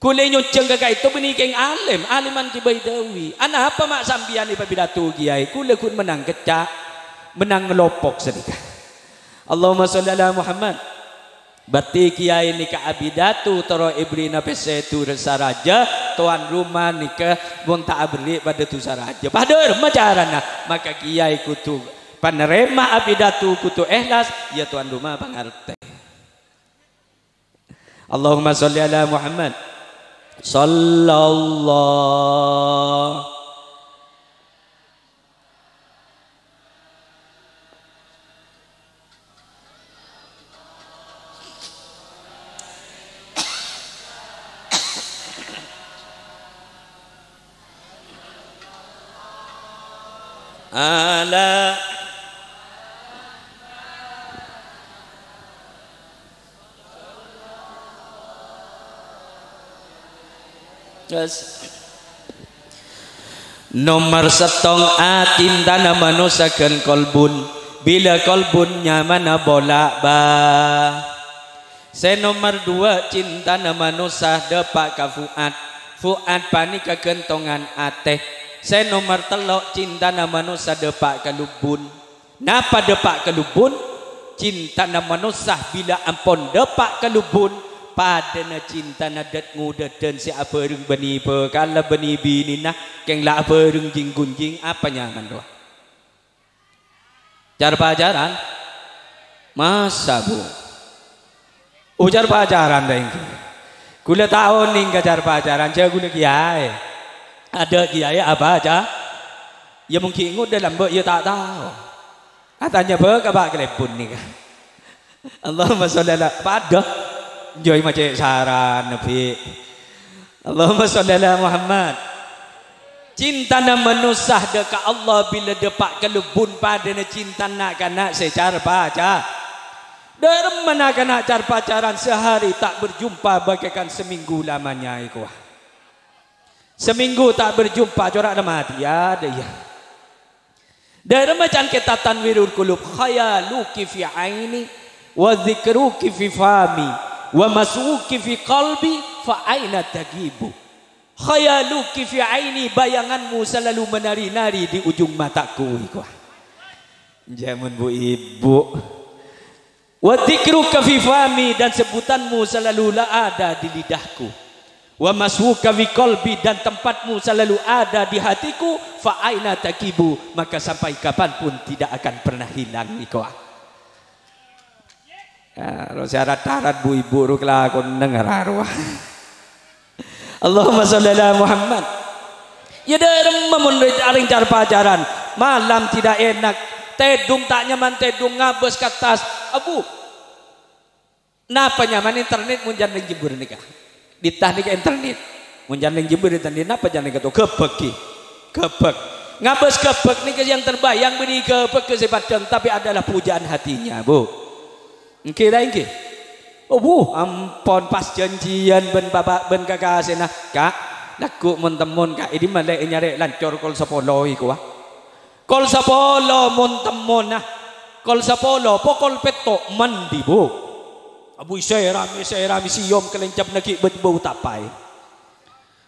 Ghulâ nyonjhâng ka ka'dinto binè kèng alèm, alèman Kè Baidawi. Anapa ma' sampèyan èpapidato kèyaè? Ghulâ ghun mennang kècca', mennang ngalopok sanèka. Allahumma sholli ala Muhammad. Bârti kèyaè nèka apidato terro èbârri'na pèssè dusara rajâ, towan roma nèka mon ta' aberri' padâ dusara rajâ. Padâ remma carana, maka kèyaè kodhu panarèma apidato kodhu èhlas, iyâ towan roma pangartè. Allahumma sholli ala Muhammad. Sallallahu. Ala. Yes. Nomer sèttong, acintana manossa ghân kolbun. Bilâ kolbun nyamana bola' ba-, Sè nomer duwâ', cintana manossa dâpa' ka fu'ad. Fu'ad panèka ghântongan atè. Sè nomer tello', cintana manossa dâpa' ka lubbun. Napa dâpa' ka lubbun? Cintana manossa bilâ ampon dâpa' ka lubbun, padâna cintana dât-ngodâdhân sè abhâreng bânnè bhâkalla bânnè binèna, kèng la abhâreng jing-ghunjing, apa nyamana rowa? Car-pacaran? Masa, Bu? Oh, car-pacaran ta' ènggi? Ghulâ ta' onèng ka car-pacaran, jhâ' ghulâ kèyaè. Adâ' kèyaè apaca? Iyâ, mon ghi' ngodâ lambâ', iyâ ta' tao. Atanya bâ' ka Pa' Kalèbun nèka. Allahumma sholli ala, padâ. Jhâ' ma' cè' sarana, Bi'. Allahumma sholli ala Muhammad. Cintana manossa dâ' ka Allah bilâ dâpa' ka lubbun padâna cintana na'-kana' sè car-paca-, dâ' remma na'-kana' car-pacaran sehari tak berjumpa bagaikan seminggu lamanya èkowa. Seminggu tak berjumpa, cora' la matèya, dâ' iyâ. Dâ' remma can kètab Tanwirul Qulub, "Khayaluki fi aini, wa dzikruki fi fami, wa maswuki fi qalbi, fa aina taghibu?" "Khayaluki fi aini, bayanganmu selalu menari-nari di ujung mataku," èkowa. Jaman bu ibu. "Wa dzikruka fi fami," dan sebutanmu selalu la ada di lidahku. "Wa maswuka fi qalbi," dan tempatmu selalu ada di hatiku. "Fa aina taqibu," maka sampai kapanpun tidak akan pernah hilang. Iko. Ah, ro syarat tarat bu ibu ro kelakon neng raro. Allahumma sholli ala Muhammad. Ya, dâ' remma mon rè-, arèng car-pacaran. Malam tidak enak. Tèdung ta' nyaman, tèdung ngabâs ka attas. Abu, napa nyaman internet mon jhâ' neng jembur nèka? Dita nèka internet. Mon jhâ' neng jembur internet, napa jhâ' neng kèto? Ghâbâk, ghi. Ghâbâk. Ngabâs ghâbâk nèka yang terbayang bânnè ghâbâk sè paddhâng, tapi adalah pujaan hatinya, Bu. Èngghi ta' èngghi? Oh, wuh, ampon, pas janjian bân bapa', bân kakasèna. "Ka', lagghu' mon-temmon, Ka', è dimma lè' nyarè' lancor kol sapolo iko, wa?" Kol sapolo mon-temmon, nah. Kol sapolo, pokol pètto', mandi, Bu. Abu, èsèrami, èsèrami, sèyom kalèncap naghi' bâ-, bâu tapaè.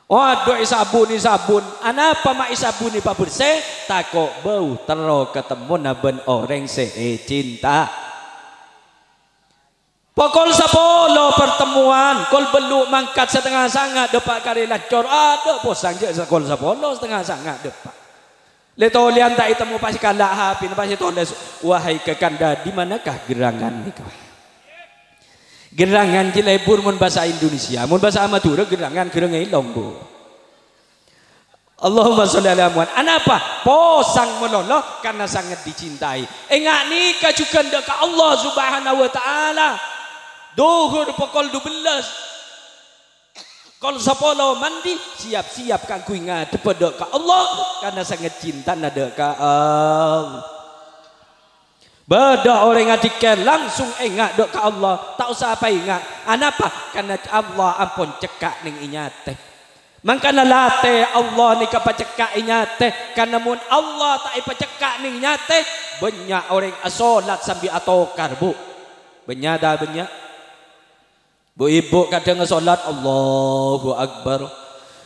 Waduh, èsabun, èsabun. Anapa ma' èsabunè pabersè? Tako' bâu terro katemmona bân orèng sè ècinta. Pokol sapolo pertemuan, kol bâllu' mangkat satengnga sanga' dâpa' karè lancor. Adâ' posang jhâ' kol sapolo satengnga sanga' dâpa'. Lè-tolèyan ta' ètemmo pas èkala' H P-na, pas ètolès, "Wahai kakanda, di manakah gerangan nèka?" Gerangan jiyâ lebur mon bhâsa Indonesia, mon bhâsa Madhurâ gerangan ghârâng èlong, Bu. Allahumma sholli ala Muhammad. Anapa? Posang malolo karna sanget dicintai. Enga' nèka jhughân dâ' ka Allah Subhanahu wa Ta'ala. Dhuhur pokol dubellâs. Kol sapolo mandi, siap-siap kaangghuy ngadhebbhâ dâ' ka Allah, karna sanget cintana dâ' ka Allah. Bâdâ orèng adzikkèr, langsung enga' dâ' ka Allah, ta' osa apaenga'. Anapa? Karna Allah ampon cekka' neng è nyatè. Mangkana latè Allah nèka pacekka' è nyatè, karna mon Allah ta' èpacekka' neng nyatè, bânnya' orèng asolat sambi atokar, Bu. Bânnya' ta' bânnya'? Bu-ibu kadhâng asolat, Allahu Akbar.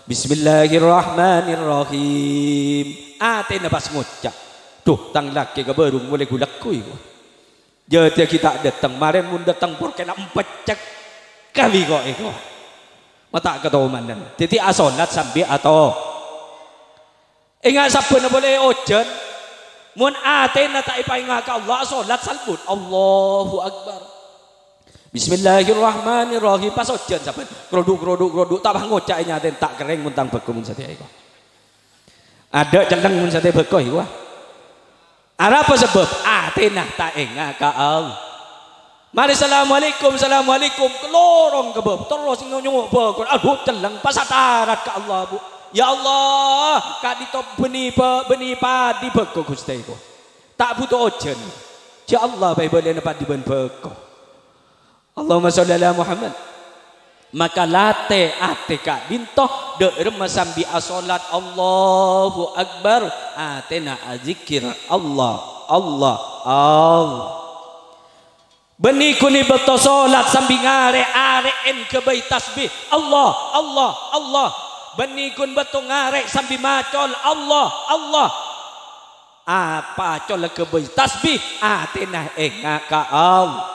Bismillahirrahmanirrahim. Atèna pas ngoca', "Dhu, tang lakè kabhârung molaè ghu-lagghu iko. Jâdiyâ ghi' ta' dâteng, marèn mon dâteng pur kèna empeccèk kawi ko' iko. Ma' ta' katomanan." Dhâddhi asolat sambi ato. Enga' sabbhânna polè ojhân. Mon atèna ta' èpaenga' ka Allah, asolat salbut. Allahu Akbar. Bismillahirrahmanirrahim. Pas ojhân sabbhân. Krodhu', krodhu', krodhu'. Ta' pas ngoca' è nyatèna, "Ta' kerrèng mon tang bhâko mon satèya iko. Adâ' celleng mon satèya bhâko iko." Arapa sabâb? Atèna ta' enga' ka Allah. Marè, "Assalamualaikum, assalamualaikum." Kalorong ka bâbu, terros nyongngo' bâkon. Adhu, celleng, pas atarat ka Allah, Bu. "Ya Allah, ka'dinto bânnè bâ-, bânnè padi bhâko, Ghustè, ko. Ta' bhuto ojhân. Jhâ' Allah bhâi bâliyâna padi bân bhâko." Allahumma sholli ala Muhammad. Maka latè atè ka'dinto, dâ' remma sambi asolat, Allahu Akbar, atèna adzikkèr, Allah, Allah, Allah. Bânnè ghun è bâkto solat sambi ngarè', arè'èn ghâbây tasbih, Allah, Allah, Allah. Bânnè ghun bâkto ngarè' sambi macol, Allah, Allah. Apa colla ghâbây tasbih, atèna enga' ka Allah.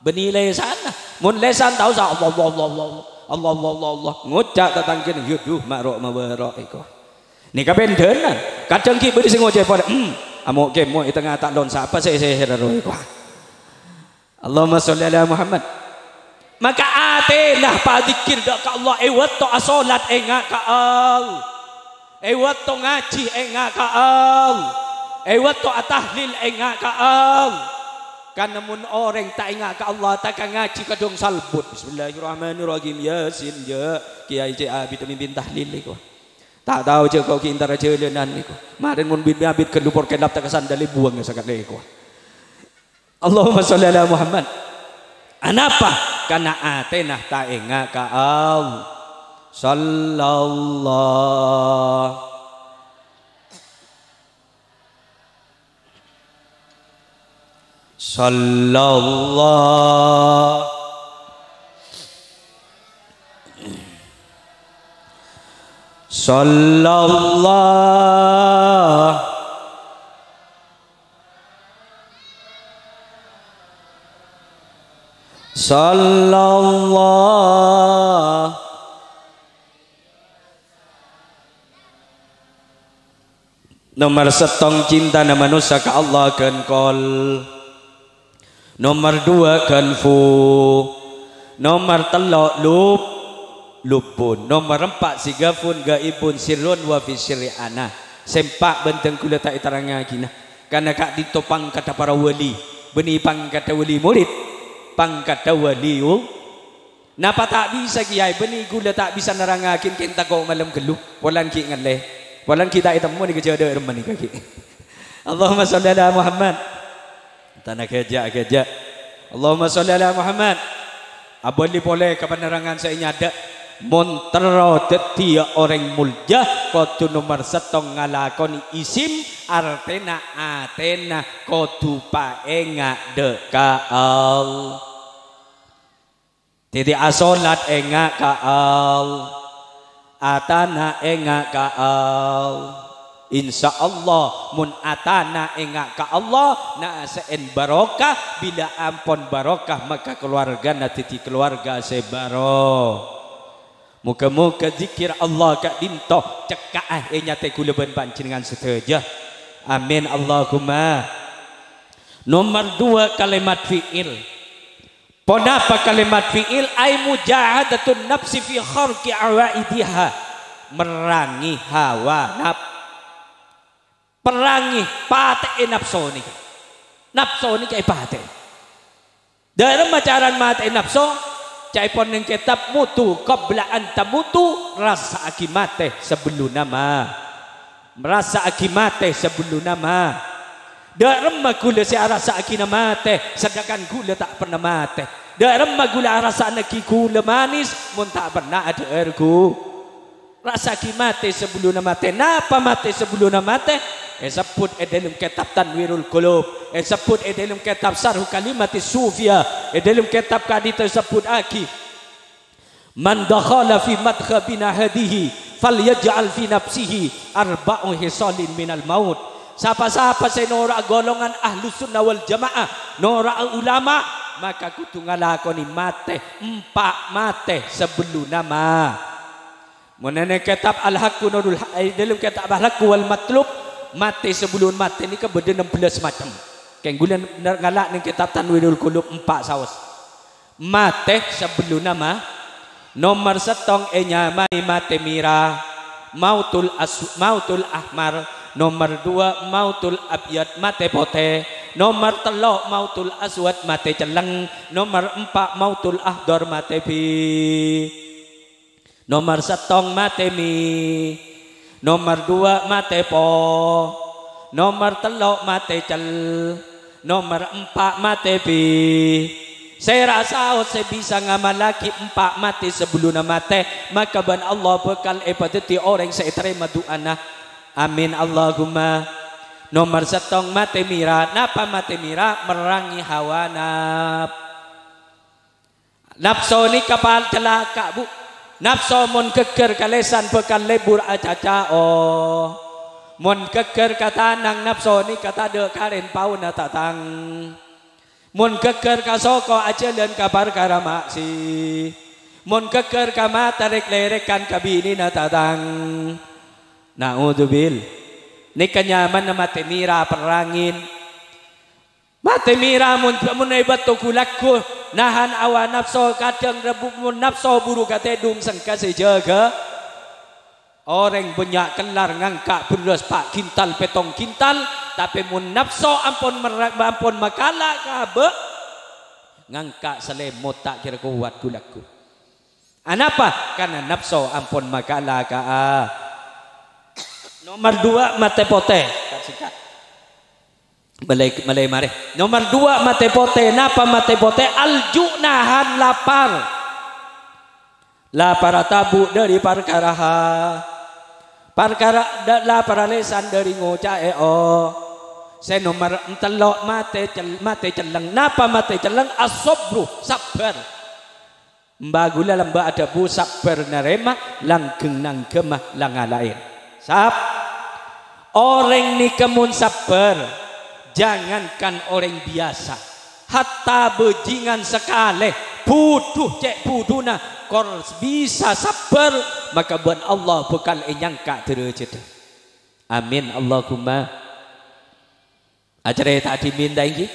Bânnè lèsanna. Mon lèsan ta' osa Allah, Allah, Allah, Allah, Allah, Allah, Allah, Allah. Ngoca' tatangghâna, "Yâ dhu, ma' ro' ma' bâro' iko." Nèka bhândhâna. Kadhâng ghi' bâdâ sè ngoca' polè, "Hmm, amo' kèmo' è tengnga ta' lon sapa sè sèhèrra ro iko." Allahumma sholli ala Muhammad. Maka atèna padzikir dâ' ka Allah, è bâkto asolat enga' ka Allah. È bâkto ngajhi enga' ka Allah. È bâkto atahlil enga' ka Allah. Karna mon orèng ta' enga' ka Allah, ta' ka ngajhi kadhâng salbut. Bismillahirrahmanirrahim. Yasin, jhâ'. Kèyaè cè' abit mimpin tahlil nèko. Ta' tao jhâ' ko' ghi' èntara jhâlânan nèko. Marèn mon bit-abit ghâllu por kèlap ta' ka sandal èbuwâng sakalè ko'. Allahumma sholli ala Muhammad. Anapa? Karna atèna ta' enga' ka Allah. Sallallahu. Sallallahu. Sallallahu. Sallallahu. Nomer sèttong, cintana manossa ka Allah ghân kol. Nomer duwâ', ghân fu. Nomer tello', lub-, lubbun. Nomer empa', sigafun, ghaibun, sirrun, wa fi sirri ana. Sè empa' bhândhâng kaulâ ta' èterrangngaghinah. Karna ka'dinto pangkaddhâ para wali. Bânnè pangkaddhâ wali murid. Pangkaddhâ waliyu-, Napa ta' bisa, Kèyaè? Bânnè kaulâ ta' bisa nerrangngaghin, kèng tako' malem ghâllu. Polana ghi' ngallè. Polana ghi' ta' ètemmo nèka jhâ' dâ' remma nèka ghi'. Allahumma sholli ala Muhammad. Tana ghâjâ', ghâjâ'. Allahumma sholli ala Muhammad. Abâli polè ka panerrangan sè ènyadâ'. Mon terro dhâddhiyâ orèng molja, kodhu nomer sèttong ngalakonè isim, artèna atèna kodhu paènga' dâ' ka Allah. Dhâddhi asolat ènga' ka Allah, atana ènga' ka Allah. Insya Allah, mon atana ènga' ka Allah, nasè'èn barokah, bilâ ampon barokah, maka kalowarghâna dhâddhi kalowarga sè baro-. Moghâ-moghâ dzikir Allah ka'dinto cekka'a è nyatè kaulâ bân panjhennengngan sadhâjâ. Amin, Allahumma. Nomer duwâ', kalimat fi'il. Ponapa kalimat fi'il? Ai mujahadatun nafsi fi kharqi awaidiha. Merrangè hawa naf-, perrangè patè'è napso nèka. Napso nèka èpatè'è. Dâ' remma carana matè'è napso? Ca'èpon neng kètab Mutu Qabla an Tamutu, rassa'aghi matè sabellunna ma-, Rassa'aghi matè sabellunna ma-. Dâ' remma kaulâ sè arassa'aghina matè, sedangkan kaulâ ta' pernah matè? Dâ' remma kaulâ arassa'aghi ghulâ manis, mon ta' pernah adhâ'âr ghu-, rassa'aghi matè sabellunna matè. Napa matè sabellunna matè? Èsebbhut è dâlem kètab Tanwirul Qulub, èsebbhut è dâlem kètab Syarhu Kalimatis Sufiyah, è dâlem kètab ka'dinto èsebbhuttaghi, "Man dakhala fi madhhabina hadhihi falyaj'al fi nafsihi arba'u hisalin minal maut." Pa-sapa sè noro'a golongan Ahlus Sunnah wal Jamaah, noro'a ulama, maka kodhu ngalakonè matè, empa' matè sabellunna ma-. Mon è kètab Al-Haqqu Nurul Ha-, è dâlem kètab Al-Haqqu wal Matlub, matè sabellunna matè nèka bâdâ nem bellâs macem. Kèng kaulâ ner-, ngala' neng kètab Tanwirul Qulub empa' saos. Matè sabellunna ma-, nomer sèttong ènyamaè matè mèra, mautul as-, mautul ahmar, nomer duwâ' mautul abyad, matè potè, nomer tello' mautul aswad, matè celleng, nomer empa' mautul akhdhar, matè bi-, nomer sèttong matè mè-, nomer duwâ' matè po-, nomer tello' matè cel-, nomer empa' matè bi-. Sèra saos sè bisa ngamallaghi empa' matè sabellunna matè, maka bân Allah bhâkal èpadhâddhi orèng sè ètarèma du'âna. Amin, Allahumma. Nomer sèttong matè mèra. Napa matè mèra? Merrangè hawa naf-, Napso nèka pal-, calaka', Bu. Napso mon ghâgghâr ka lèsan bhâkal lebur acaca, oh. Mon ghâgghâr ka tanang, napso nèka tadâ' karèn paona tatang. Mon ghâgghâr ka soko, ajhâlân ka parkara ma'si-. Mon ghâgghâr ka mata, rèk-lèrèkan ka binèna tatang. Na'udzubil-. Nèka nyamana matè mèra perrangèn. Matè mèra mon, mon è bâkto ghu-lagghu, nahan awa napso, kadhâng rabu mon napso buru katèdhung sengka sè jâgâ. Orèng bânnya' kellar ngangka' bherrâs pa' kintal, pèttong kintal, tapè mon napso ampon merra-, ampon makala ka abâ', ngangka' salèmot ta' kèra kowat ghu-lagghu. Anapa? Karna napso ampon makala ka a-, Nomer duwâ', matè potè. Singkat. Malè, malè marè. Nomer duwâ', matè potè. Napa matè potè? Alju' nahan lapar. Laparra tabu' dâri parkara ha-, parkara dâ-, laparra lèsan dâri ngoca'è, oh. Sè nomer tello', matè cel-, matè celleng. Napa matè celleng? As-sabru, sabbhâr. Mbah ghulâ lambâ' adhâbu, sabbhâr narèma, langgeng nangghâmma la ngalaè. Sab-, orèng nèka mon sabbhâr, jangankan orèng biyasa, hatta bhâjingan sakalè, budhu cè' budhuna, kor bisa sabbhâr, maka bân Allah bhâkal ènyangka' dârâjâddhâ. Amin, Allahumma. Acarèta dhimèn ta' ènggi?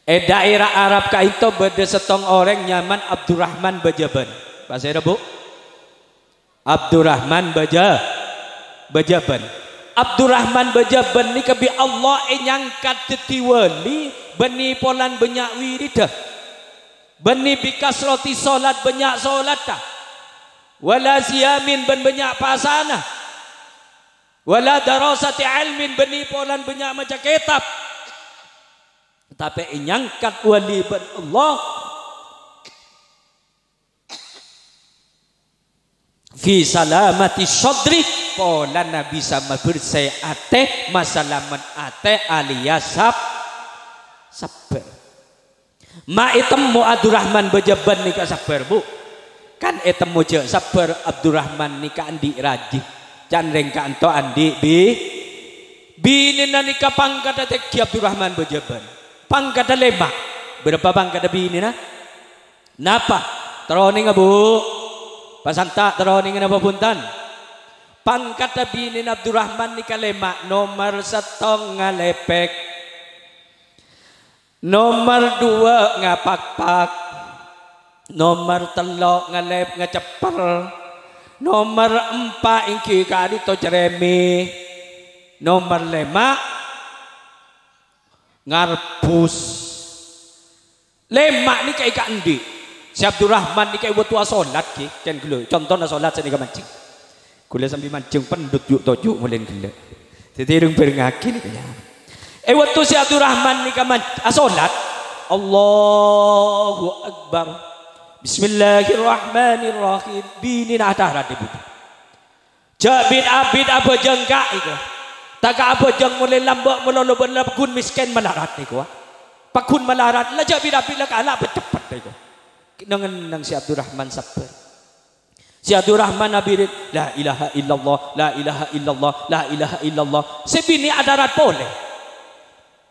È dhaèra Arab ka'dinto bâdâ sèttong orèng nyamana Abdurrahman Bajâbân. Pasèra, Bu? Abdurrahman Baja-, Bajâbân. Abdurrahman Bajâbân nèka bi' Allah ènyangka' dhâddhi wali, bânnè polana bânnya' wiriddhâ. Bânnè bi kasrati shalat, bânnya' shalatta. Wala siyamin, bân bânnya' pasana. Wala darasati ilmin, bânnè polana bânnya' maca kètab. Tapè ènyangka' wali bân Allah fi salamati sadri, polana bisa mabersè atè, masalamet atè, alias sab-, sabbhâr. Ma' ètemmo Abdurrahman Bajâbân nèka sabbhâr, Bu. Kan ètemmo jâ' sabbhâr, Abdurrahman nèka andi' rajhi. Can rèng ka'dinto andi' bi-, binèna nèka pangkaddhâ tèngghi Abdurrahman Bajâbân. Pangkaddhâ lèma'. Bârâmpa pangkaddhâ binèna? Napa? Terro onènga, Bu? Pasanta' terro onènga napa bhunten? Pangkaddhâ binèna Abdurrahman nèka lèma', nomer sèttong ngalèpèk. Nomer duwâ' ngapakpak. Nomer tello' ngalèp ngacepper. Nomer empa' ènggi ka'dinto cerèmè. Nomer lèma' ngarbus. Lèma' nèka èkaandi'. Sè Abdurrahman nèka è bâkto asolat, ghi, kèng ghellâ'. Contona solat sanèka manjheng. Ghulâ sambi manjheng pendut ju'-toju' molèna ghellâ'. Dhâddhi rèng-bhârengngaghi nèka, yâ. È bâkto sè Abdurrahman nèka man-, asolat, Allahu Akbar. Bismillahirrahmanirrahim. Binèna adhârat è budhu. Jâ' bit-abit abhâjâng ka'dinto. Ta' ka abhâjâng molè lambâ' malolo bân la paggun mèskèn malarat nèko, a. Paggun malarat, la jâ' bit-abit la kala' bâ' ceppet nèko. Neng-enneng sè Abdurrahman sabbhâr. Sè Abdurrahman abirit, "La ilaha illallah, la ilaha illallah, la ilaha illallah." Sè binè' adhârat polè.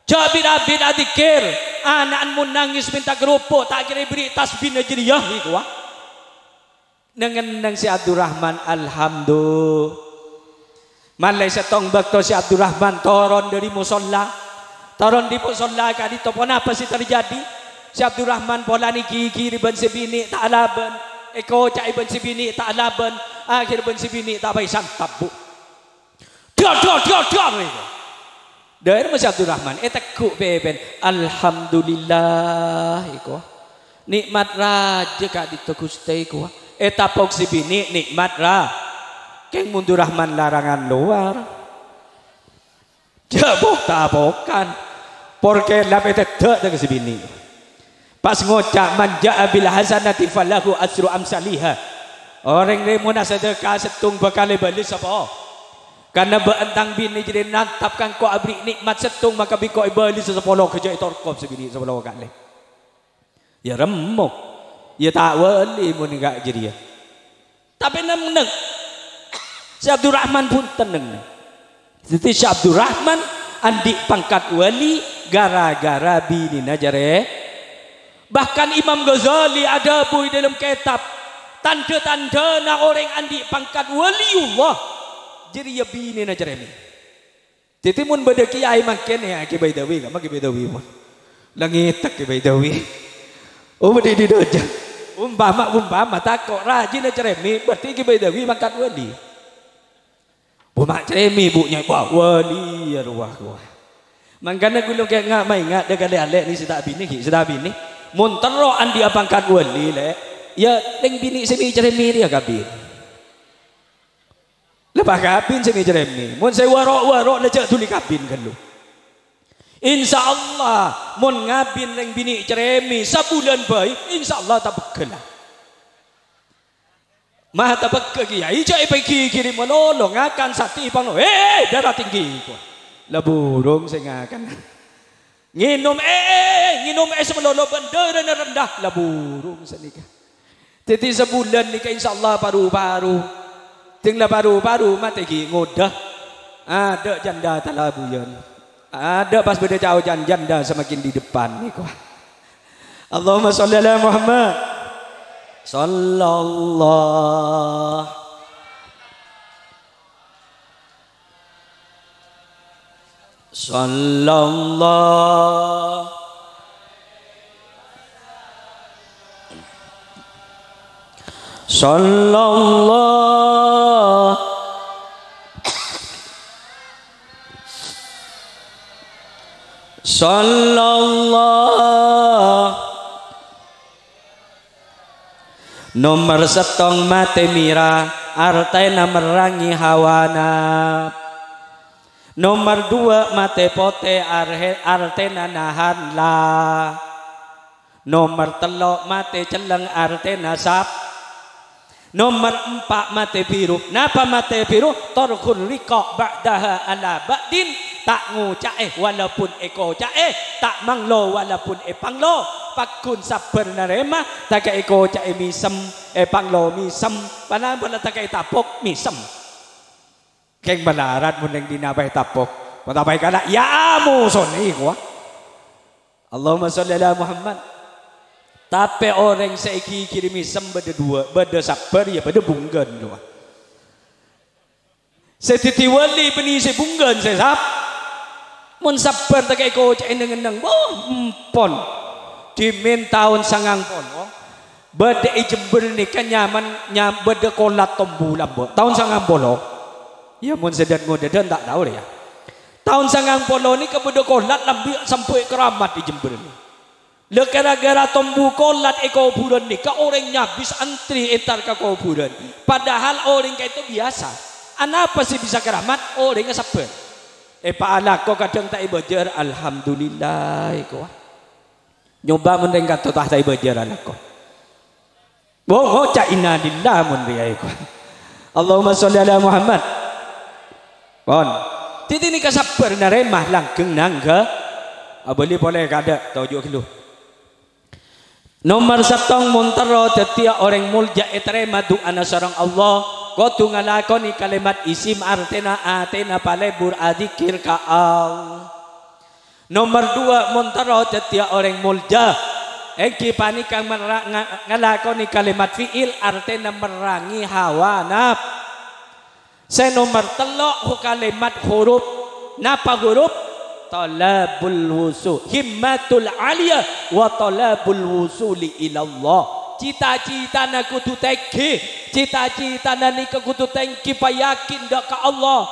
Jâ' bit-abit adzikir, ana'na mon nangès mènta karopok, ta' kèra èberri' tasbina jârèya nèko, a. Neng-enneng sè Abdurrahman, alhamdu-, Malè sèttong bâkto sè Abdurrahman toron dâri mosolla. Toron dâri mosolla ka'dinto ponapa sè terjadi? Sè Abdurrahman polana èghighiri bân sè binè' ta' alabân. Èkoca'è bân sè binè' ta' alabân. Akhèr bân sè binè' ta' paè santap, Bu. Dor, dor, dor, dor, èko. Dâ'remma sè Abdurrahman, ètegghu' pèpèn. "Alhamdulillah," èko. "Nè'mat rajâ ka'dinto, Ghustè," èko. Ètapok sè binè', "Nè'mat ra-." Kèng mon Abdurrahman larangan lowar. Jâ' bok-tapokan. Porkè la pètèddhâ' tèng sè binè'. Pas ngoca', "Man ja'a bil hasanati falahu asyru amsaliha." Orèng rèmona sadâka sèttong bhâkal èbâli sapo-, karna bâ'na tang binè' jârèya nantap ka engko' aberri' nè'mat sèttong, maka bi' engko' èbâli sè sapolo, ghâjâ ètorkop sè binè' sapolo kalè. Yâ remmo. Yâ ta' wali mon enggak jârèya. Tapè neng-enneng. Sè Abdurrahman bhunten neng-enneng. Dhâddhi sè Abdurrahman andi' pangkat wali gara-gara binèna jârèya. Bahkan Imam Ghazali adhâbu è dâlem kètab, tandhâ-tandhâna orèng andi' pangkat waliullah jârèya binèna jârèya. Dhâddhi, mon bâdâ kiyaè mangkèn, yâ, Ki Baidawi, kamma Ki Baidawi, mon. La ngètèk Ki Baidawi. Oh, bâdâ è dâjâ. Umpama, umpama, tako' rajina cerèmè, berarti Ki Baidawi mangkat wali. Bu, ma' cerèmè, Bu, nyai, wah, wali, yâ, rowa, rowa. Mangkana ghulâ kè nga-, maènga' dâ' ka lè-alè nè sè ta' abinè, ghi, sè ta' abinè. Mon terro andi'â pangkat wali, Lè', yâ, rèng binè' sè mè' cerèmè rèya kabin. La pakabin sè mè' cerèmè. Mon sè waro'-waro' la jhâ' dhuli kabin ghâllu. Insyaallah, mon ngabin rèng binè' cerèmè sabulân bhâi, insyaallah tapeggâ la. Ma' tapeggâ kèyaè jhâ' èpaghighiri malolo, ngakan satè panglo, "He, dârâ tèngghi," ko. La burung sè ngakan. Ngènom, eh, eh, eh, ngènom es malolo bân dârâna rendah, la burung sanèka. Dhâddhi sabulân nèka insyaallah paru-paru. Dhing la paru-paru matè ghi' ngodâ. Adâ' janda talabuyân. Adâ' pas bâdâ caocan janda semakin di depan nèko. Allahumma sholli ala Muhammad. Sallallahu. Sallallahu. Sallallahu. Sallallahu. Nomer sèttong matè mèra, artèna merrangè hawa naf. Nomer duwâ' matè potè, arhe-, artèna nahan la. Nomer tello' matè celleng, artèna sab-, Nomer empa' matè bhiru. Napa matè bhiru? Tarkhur riqa ba'daha ala ba'din. Ta' ngoca'è walaupun èkoca'è, ta' manglo walaupun èpanglo. Pagghun sabbhâr narèma, ta' kè'è koca'è mèsem, èpanglo mèsem. Pala-, pala ta' kè'è tapok, mèsem. Kèng malarat mon neng dinna' pas ètapok. Mon ta' pas èkala', ya amu sonè kowa. Allahumma sholli ala Muhammad. Tapè orèng sè èghighiri mèsem bâdâ duwâ', bâdâ sabbhâr, ya bâdâ bunggan, coba. Sè dhâddhi wali bânnè sè bunggan sè sab-, mon sabbhâr ta' kè'è koca'è neng-enneng, boh, empon. Dhimèn taon sangang polo, bâdâ è Jember nèka nyaman, nyam-, bâdâ kolat tombu lambâ'. Taon sangang polo. Ya, mon sè dât-ngodâdân ta' tao, ya. Taon sangang polo nèka bâdâ kolat lambi' sampè' keramat è Jember nèka. Lha, gara-gara tombu kolat è kobhurân nèka orèng nyabis antri entar ka kobhurân. Padahal orèng ka'dinto biyasa. Anapa sè bisa keramat? Orèngnga sabbhâr. Èpaalako kadhâng ta' èbâjâr, "Alhamdulillah," èkowa. Nyoba mon rèng ka'dinto ta' èbâjâr alako. Wo, ngoca' innalillah mon rèya èkowa. Allahumma sholli ala Muhammad. Pon. Dhâddhi nèka sabbhâr narèma langgeng nangghâ. Abâli polè kadâ', toju' ghâllu. Nomer sèttong, mon terro dhâddhiyâ orèng molja ètarèma du'ana sareng Allah, kodhu ngalakonè kalimat isim artèna atèna palebur adzikkèr ka Allah. Nomer duwâ', mon terro dhâddhiyâ orèng molja, èngghi panèka merra-, nga-, ngalakonè kalimat fi'il artèna merrangè hawa naf-, Sè nomer tello', hu-, kalimat huruf. Napa huruf? Thalabul wusu-, himmatul aliyah wa thalabul wusuli ilallah. Cita-citana kodhu tèngghi. Cita-citana nèka kodhu tèngghi, payakin dâ' ka Allah.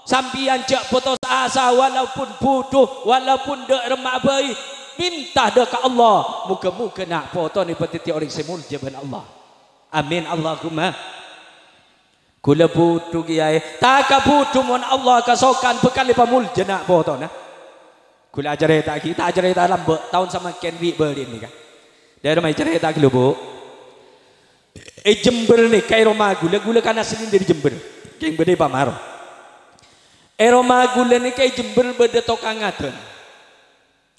Sampèyan jhâ' potos asa, walaupun budhu, walaupun dâ' remma bhâi. Minta dâ' ka Allah. Moghâ-moghâ na' potona èpadhâddhi orèng sè molja bân Allah. Amin, Allahumma. Ghulâ budhu, Kèyaè. Ta' kabudhu mon Allah kasokan bhâkal èpamolja na' potona. Ghulâ acarèta'aghi, ta' acarèta lambâ', taon samangkèn bi' bâli' nèka. Dâri mai carèta'aghi lho, Bu. È Jember nèka è roma ghulâ, ghulâ kan asli dâri Jember. Kèng bâdâ è Pamaro. È roma ghulâ nèka è Jember bâdâ tokang adân.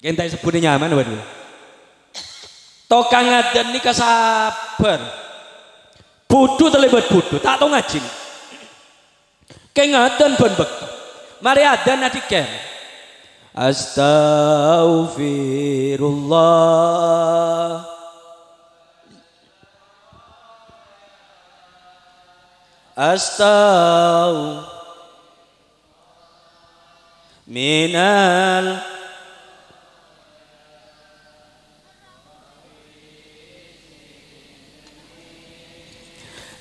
Kèng ta' èsebbhudhi nyamana, waduh. Tokang adân nèka sabbhâr. Budhu talèbât budhu, ta' tao ngajhi. Kèng adân bân bâkto. Marè adân adhikkèr. Astaghfirullah. Astagh-, minal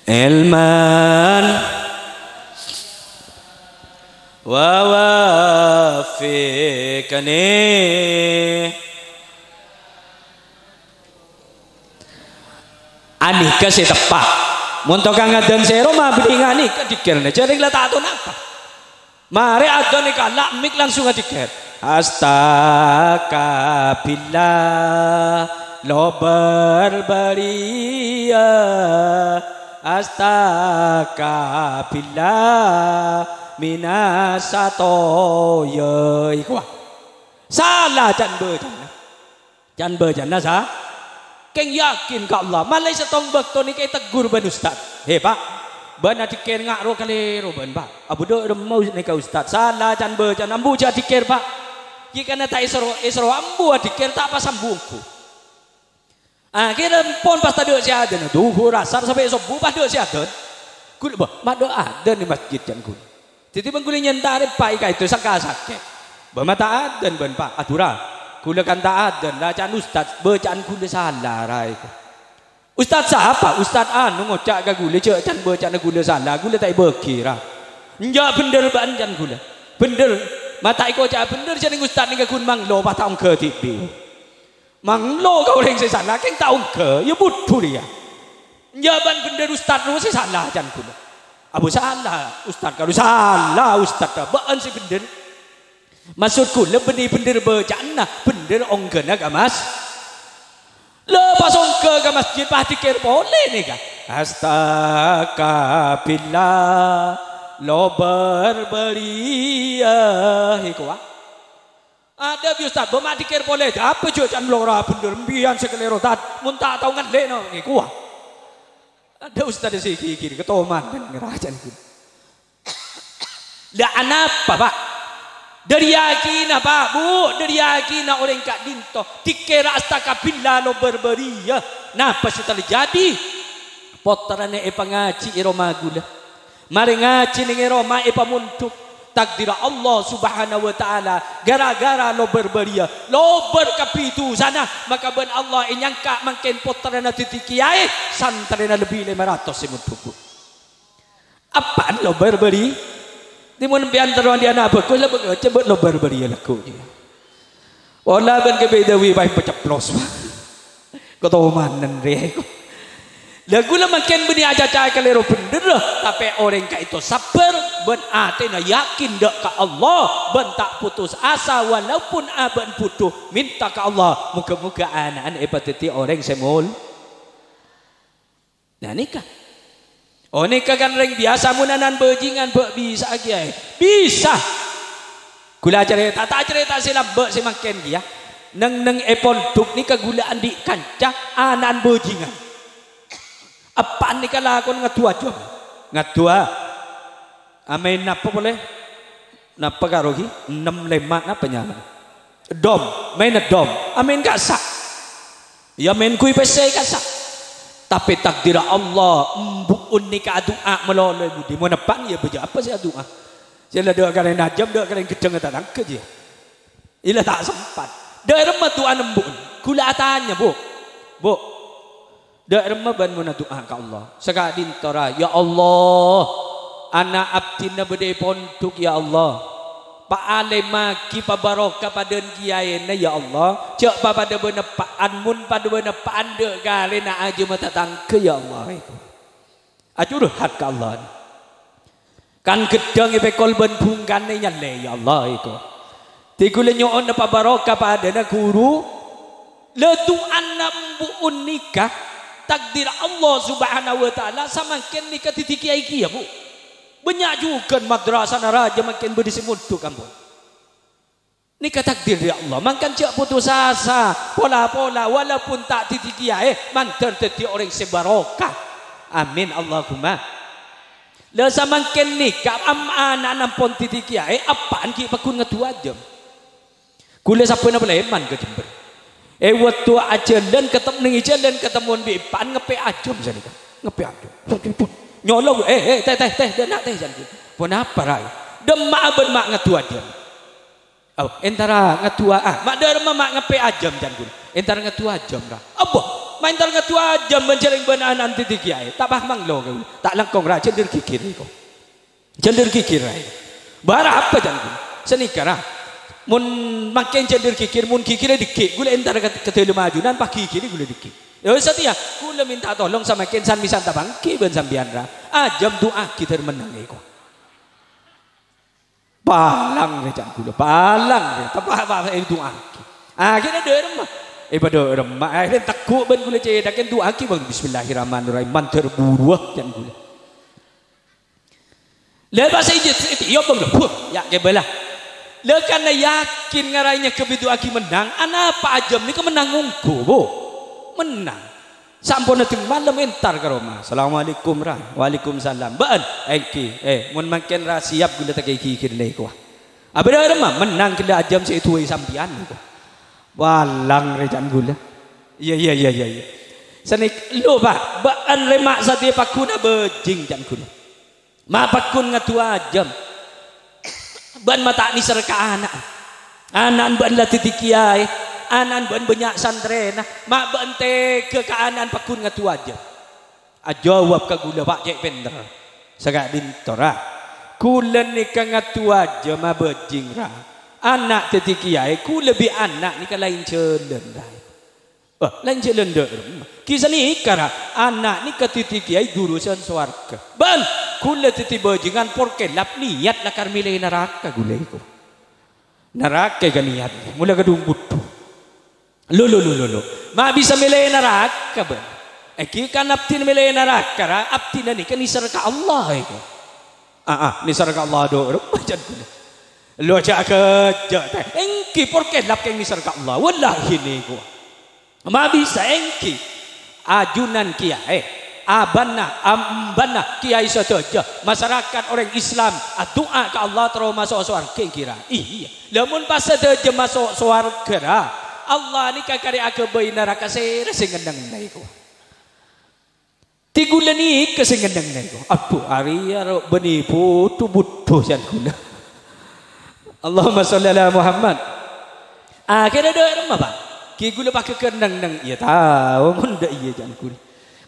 ilman wa wafiqni. Anèka sè teppa'. Mon tokang adân sè roma bâdhi nganèka dhikkèr, jhâ' rèng la ta' tao napa. Marè adân èkala' mik langsung adhikkèr. Astagfirullah, lo berbariya. Astagfirullah, minasatoya. Iku, wah. Sala can bâcana. Can bâcana sa-, kèng yakin ka Allah. Malè sèttong bâkto nèka ètegghur bân ustad. "He, Pa', bâ'na dhikkèr nga' ro kalèro bâ'na, Pa'. Abudhu remma nèka ustad. Sala can bâcana, ambu jhâ' dhikkèr, Pa'." Ghi' kana ta' èsoro, èsoro ambu adhikir ta' pas ambu ongghu. Akhirnya pon pas tadâ' sè adân, dhuhur, asar, sampè' sobbhu pas tadâ' sè adân. Ghulâ, bâh, ma' tadâ' adân è masjid can ghulâ. Dhâddhi bân ghulâ nyèntarè, Pa', è ka'dinto saka sakè'. Bâh, ma' ta' adân bân, Pa'. Adhu, ra. Ghulâ kan ta' adân, ra can ustad, bâcaan ghulâ sala, ra, èko. Ustad sapa? Ustad anu ngoca' ka ghulâ, jâ' can bâcana ghulâ sala, ghulâ ta' èbâghi, ra. Enjâ' bhendher bâ'na can ghulâ. Bhendher. Ma' ta' èkoca' bhendher, jhâ' nèng ustad nèka ghun manglo, pas ta' ongghâ dhibi'. Manglo ka orèng sè sala, kèng ta' ongghâ, iyâ budhu rèya. Enjâ' bâ'na bhendher ustad rowa sè sala can ghulâ. Abu sala, ustad kalu sala, ustad bâ'na sè bhendher. Maksod ghulâ bânnè bhendher bâca'anna, bhendher ongghâna ka mas-, la pas ongghâ ka masjid, pas dhikir polè nèka. Astagfirullah, lobâr bâriyâ, èkowa. Adhâbu ustad, bâ' ma' dhikir polè, apa jâ' can lora bhendher, empèyan sè kalèro, tad, mon ta' tao ngallè, no, èkowa. Adhâ ustad sè ghighir, katoman kan ngèraja'an ghun. La anapa, Pa'? Dâri yakinna, Pa', Bu, dâri yakinna orèng ka'dinto. Dhikir astagfirullah lobâr bâriyâ. Napa sè terjadi? Pottrana èpangajhi è roma ghulâ. Marè ngajhi nèng è roma èpamondhuk. Takdirra Allah Subhanahu wa Ta'ala, ghârâ-ghârâ lobâr bâriyâ, lobâr kabbhi dhusana, maka bân Allah ènyangka mangkèn pottrana dhâddhi kèyaè, santrèna lebbi lèma ratos sè mondhuk, Bu. Apaan lobâr bâri? Dimon empèyan terro andi' ana' bhâghus la bhâghus, cobâ lobâr bâri ya lagghu'. Pola bân Kè Baidawi paèng paceplos. Katomanan rè. Lagghu' la mangkèn bânnè acaca kalèro bhendher, tapè orèng ka'dinto sabbhâr bân atèna yakin dâ' ka Allah bân ta' potos asa walaupun abâ'na budhu, mènta ka Allah, moghâ-moghâ ana'na èpadhâddhi orèng sè mol-, Nah, nèka. Oh, nèka kan rèng biyasa mon ana'na bhâjingan bâ' bisa'a kèyaè. Bisa. Ghulâ acarèta, ta' acarèta sè lambâ' sè mangkèn kèya. Neng-enneng è pondhuk nèka ghulâ andi' kanca ana'na bhâjingan. Eppa'na nèka lakon ngaduwâ jhâm. Ngaduwâ. Amaèn napa polè? Napa karo ghi? Ennem lèma' napa nyamana? Dom, maèn dom. Amaèn ka'issa'. Iyâ maèn ghuy pèssè ka'issa'. Tapè takdirra Allah, embu'en nèka adu'a malolo è budi. Mon eppa'na iyâ bâjâ apa sè adu'a? Sè la dâ' karè najjhâm, dâ' karè ghedhâng tatangghâ jiyâ. Ila ta' sempat. Dâ' remma du'ana embu'en. Ghulâ atanya, Bu. Bu. Dâ' remma bân mon adu'a ka Allah. Saka'dinto ra, "Ya Allah, ana' abdhina bâdâ è pondhuk, ya Allah. Paalèmmaghi pabaroka padâna kèyaèna, ya Allah. Jhâ' papadâ bân eppa'na, mon padâ bân eppa'na dâ' karèna ajâmma tatangghâ, ya Allah." Acurhat ka Allah. Kan ghedhâng èpèkol bân bhungkana nyallè, ya Allah, èko. Dhâddhi ghulâ nyo'ona pabaroka padâna ghuru. La du'ana embu'en nèka, takdir Allah Subhanahu wa Ta'ala, samangkèn nèka dhâddhi kèyaè kèya, Bu. Bânnya' jhughân madrasana rajâ mangkèn bâdâ sè mondhuk, ampon. Nèka takdir dâri Allah. Mangkana jhâ' potos asa, pola-pola, walaupun ta' dhâddhi kèyaè, mandhâr dhâddhi orèng sè barokah. Amin, Allahumma. La samangkèn nèka am-, ana'na ampon dhâddhi kèyaè, eppa'na ghi' pagghun ngaduwâ ajâm. Ghulâ sabbhâna palèman ka Jember. È bâkto ajhâlân, ketem-, neng è jhâlân ketemmowan bi' eppa'na ngeppè' ajâm sanèka. Ngeppè' ajâm. Nyolong, "Eh, eh, teh, teh, teh, dâ' enna' teh," jhâ' ghulâ. "Ponapa, Ra?" "Dâ'emma'a bân ma' ngaduwâ ajâm?" "Oh, entara ngaduwâ, ah, ma' dâ' remma ma' ngeppè' ajâm," jhâ' ghulâ. "Entara ngaduwâ ajâm, Ra." "Abbâ, ma' entara ngaduwâ ajâm bân jhâleng bân ana'na dhâddhi kèyaè?" "Ta' pas manglo ka ghulâ. Ta' langkong, Ra, jhâ' dâr ghighir èko. Jhâ' dâr ghighir, Ra." "Bârâmpa," jhâ' ghulâ. "Sanèka, Ra. Mon mangkèn jhâ' dâr ghighir, mon ghighirrâ dhiggi', ghulâ entara ka, ka dâlem ajunan, pas ghighirrâ ghulâ dhiggi'." "Yâ wis satèya, ghulâ mènta tolong samangkèn san-mèsan tapangghi bân sampèyan, Ra. Ajâm du'aaghi dâr mennang èko." "Palang rè," jhâ' ghulâ, "palang rè, tepa' apa èdu'aaghi." Akhirnya dâ' remma. È, padâ remma, akhirnya tegghu' bân ghulâ cèthaghi, "Du'aaghi, Bâng, Bismillahirrahmanirrahim, mandhâr buruwâ," jhâ' ghulâ. Lha pas èjâ-, èjâ-, iyâ, Bâng, lho, buh, yâ' kèbâlâ. Lha karna yakin ngara nyangghâbhi du'aaghi mennang, anapa ajâm nèka mennang ongghu, Bu? Mennang. Samponna teng malem entar ka roma. "Assalamualaikum, Ra." "Waalaikumsalam." "Bâ'ân?" "Èngghi." "Eh, mon mangkèn, Ra, siap ghulâ ta' kèyaè ghighir lè kowa." Abâ' dâ'remma mennang ghellâ' ajâm sè èduwâi sampèyan, ko. Walang rè can ghulâ. Iyâ, iyâ, iyâ, iyâ, iyâ. Sanèk-, lo, Pa', bâ'ân rè ma' satèya pagghun abhâjing can ghulâ. Ma' pagghun ngaduwâ ajâm. Bâ'ân ma' ta' nèser ka ana'. Ana'na bâ'ân la dhâddhi kèyaè. Ana'na bâ'ân bânnya' santrèna. Ma' bâ'ân tegghâ ka ana'na pagghun ngaduwâ ajâm. Ajâwâb ka ghulâ, Pa', cè' pènter. Saka'dinto, ra. Ghulâ nèka ngaduwâ ajâm abhâjing, ra. Ana' dhâddhi kèyaè, ghulâ bi' ana' nèka laèn jhâlân, ra. Wah, laèn jhâlân dâ'remma. Ghi' sanèka, ra. Ana' nèka dhâddhi kèyaè jhurusan sowarghâ. Bân, ghulâ dhâddhi bhâjingan por kèlap niyat lakar mèlè naraka ghulâ èko. Naraka ka niyat, mola kadhung bhuddhu. Lo, lo, lo, lo, lo. Ma' bisa mèlè naraka, bân. Èngghi kan abdhina mèlè naraka, ra, abdhina nèka nèser ka Allah, èko. Ah, ah, nèser ka Allah dâ'remma can ghulâ. Lo, jhâ' ghâjâ, tè. Èngghi por kèlap kèng nèser ka Allah. Wallahi nèko. Ma' bisa èngghi. Ajunan kèyaè, abâna, embâna, kèyaè sadhâjâ, masarakat orèng Islam, adu'a ka Allah terro maso' sowarghâ èngghi, ra. Iyâ. Lamon pas sadhâjâ maso' sowarghâ, ra, Allah nèka karè aghâbây naraka, sèra sè ngennengnga èko. Ti ghulâ nèka sè ngennengnga èko. Abbhu, arèya ro bânnè bhuddhu-bhuddhu can ghulâ. Allahumma sholli ala Muhammad. Akhèrra dâ'remma, Pa'? Ghi' ghulâ pagghâghâr neng-neng. Iyâ tao, mon dâ' iyâ can ghulâ.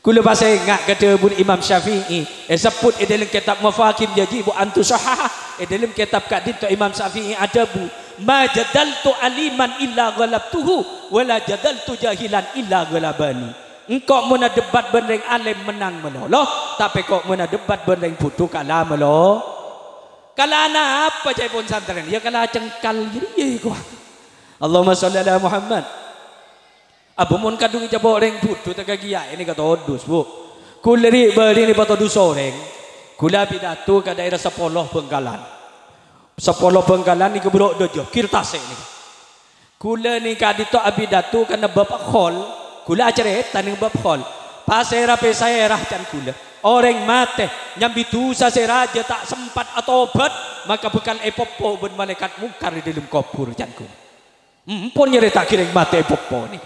Ghulâ pas enga' ka dhâbuna Imam Syafi'i, èsebbhut è dâlem kètab Mafahim Yajibu an Tushahhaha, è dâlem kètab ka'dinto Imam Syafi'i adhâbu, "Ma jadaltu aliman illa ghalabtuhu, wa la jadaltu jahilan illa ghalabani." Engko' mon adebat bân rèng alèm mennang malolo, tapè ko' mon adebat bân rèng bhuddhu kala malo-, kala napa ca'èpon santrèna? Yâ kala cengkal jârèya, ko. Allahumma sholli ala Muhammad. Abbhu, mon kadhung ècapo' rèng bhuddhu tèka kèyaè nèka todus, Bu. Ghulâ ri'-bâri'na èpatodus orèng. Ghulâ apidato ka dhaèra Sapolo Bhângkalan. Sapolo Bhângkalan nèka buru' dâjâ, ghi' tasè' nèka. Ghulâ nèka ka'dinto apidato ka bab khol. Ghulâ acarèta neng bab khol. Pasèra-pèsèra can ghulâ. Orèng matè nyambi dhusa sè rajâ ta' sempat atobhât, maka bhâkal èpoppo bân malaèkat mungkar è dâlem kobhur can ghulâ. Empon nyarèta'aghi rèng matè èpoppo nè.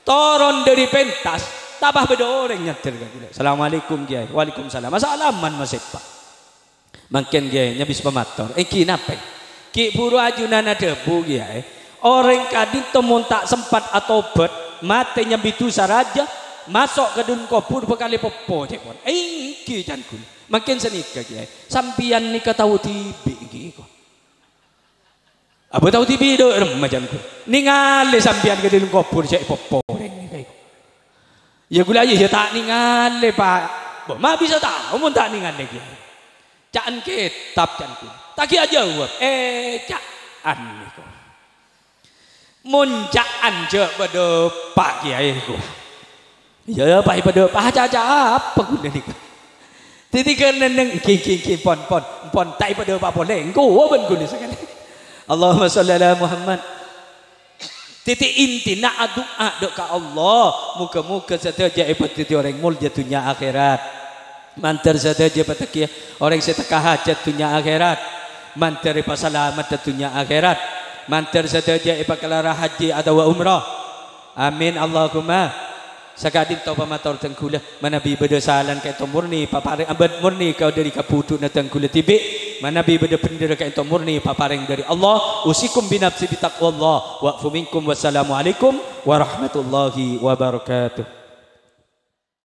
Toron dâri pentas, ta' pas bâdâ orèng nyandher ka ghulâ. "Assalamualaikum, Kèyaè." "Waalaikumsalam." "Masa' alaman masèpa'?" "Mangkèn, Kèyaè, nyabis pamator." "Èngghi napè?" "Ghi' buru ajunan adhâbu, Kèyaè. Orèng ka'dinto mon ta' sempat atobhât, matè nyambi dhusa rajâ, maso' ka dâlem kobhur bhâkal èpoppo, ca'èpon." "Èngghi, can ghulâ." "Mangkèn sanèka, Kèyaè. Sampèyan nèka tao dhibi', èngghi, ko." Abbhu, tao dhibi' dâ' remma can ghulâ. Nèngalè sampèyan ka dâlem kobhur cè' èpoppo orèng nèka. Yâ ghulâ yâ, yâ ta' nèngalè, Pa'. Bo, ma' bisa tao mon ta' nèngalè kèya. Ca'an kètab can ghulâ. Ta' ghi' ajâwâb. Eh, ca'an nèko. Mon ca'an jâ' padâ pa' kèyaè ghulâ. Iyâ, pa' èpadâpa', aca-aca apa ghulâ nèka? Dhâddhi ghân neng-neng, "Ghi, ghi, ghi, pon, pon, pon, ta' èpadâpa' polè, engko' bân ghulâ sakalè." Allahumma sholli ala Muhammad. Dhâddhi intina adu'a dâ' ka Allah, moghâ-moghâ sadhâjâ èpadhâddhi orèng molja dhunnya akhèrat. Mandhâr sadhâjâ èpategghi orèng sè tekka hajhât dhunnya akhèrat. Mandhâr èpasalamet dhunnya akhèrat. Mandhâr sadhâjâ èpakalara hajji atabâ umrah. Amin, Allahumma. Saka'dinto pamator dhâng ghulâ, manabi bâdâ salan ka'dinto murni paparèng, ambâ' murni ka-, dâri kabhudhu'na dhâng ghulâ dhibi', manabi bâdâ bhendher ka'dinto murni paparèng dâri Allah, usikum binafsi bitaqwallah, wa'fu minkum, wassalamualaikum warahmatullahi wabarakatuh.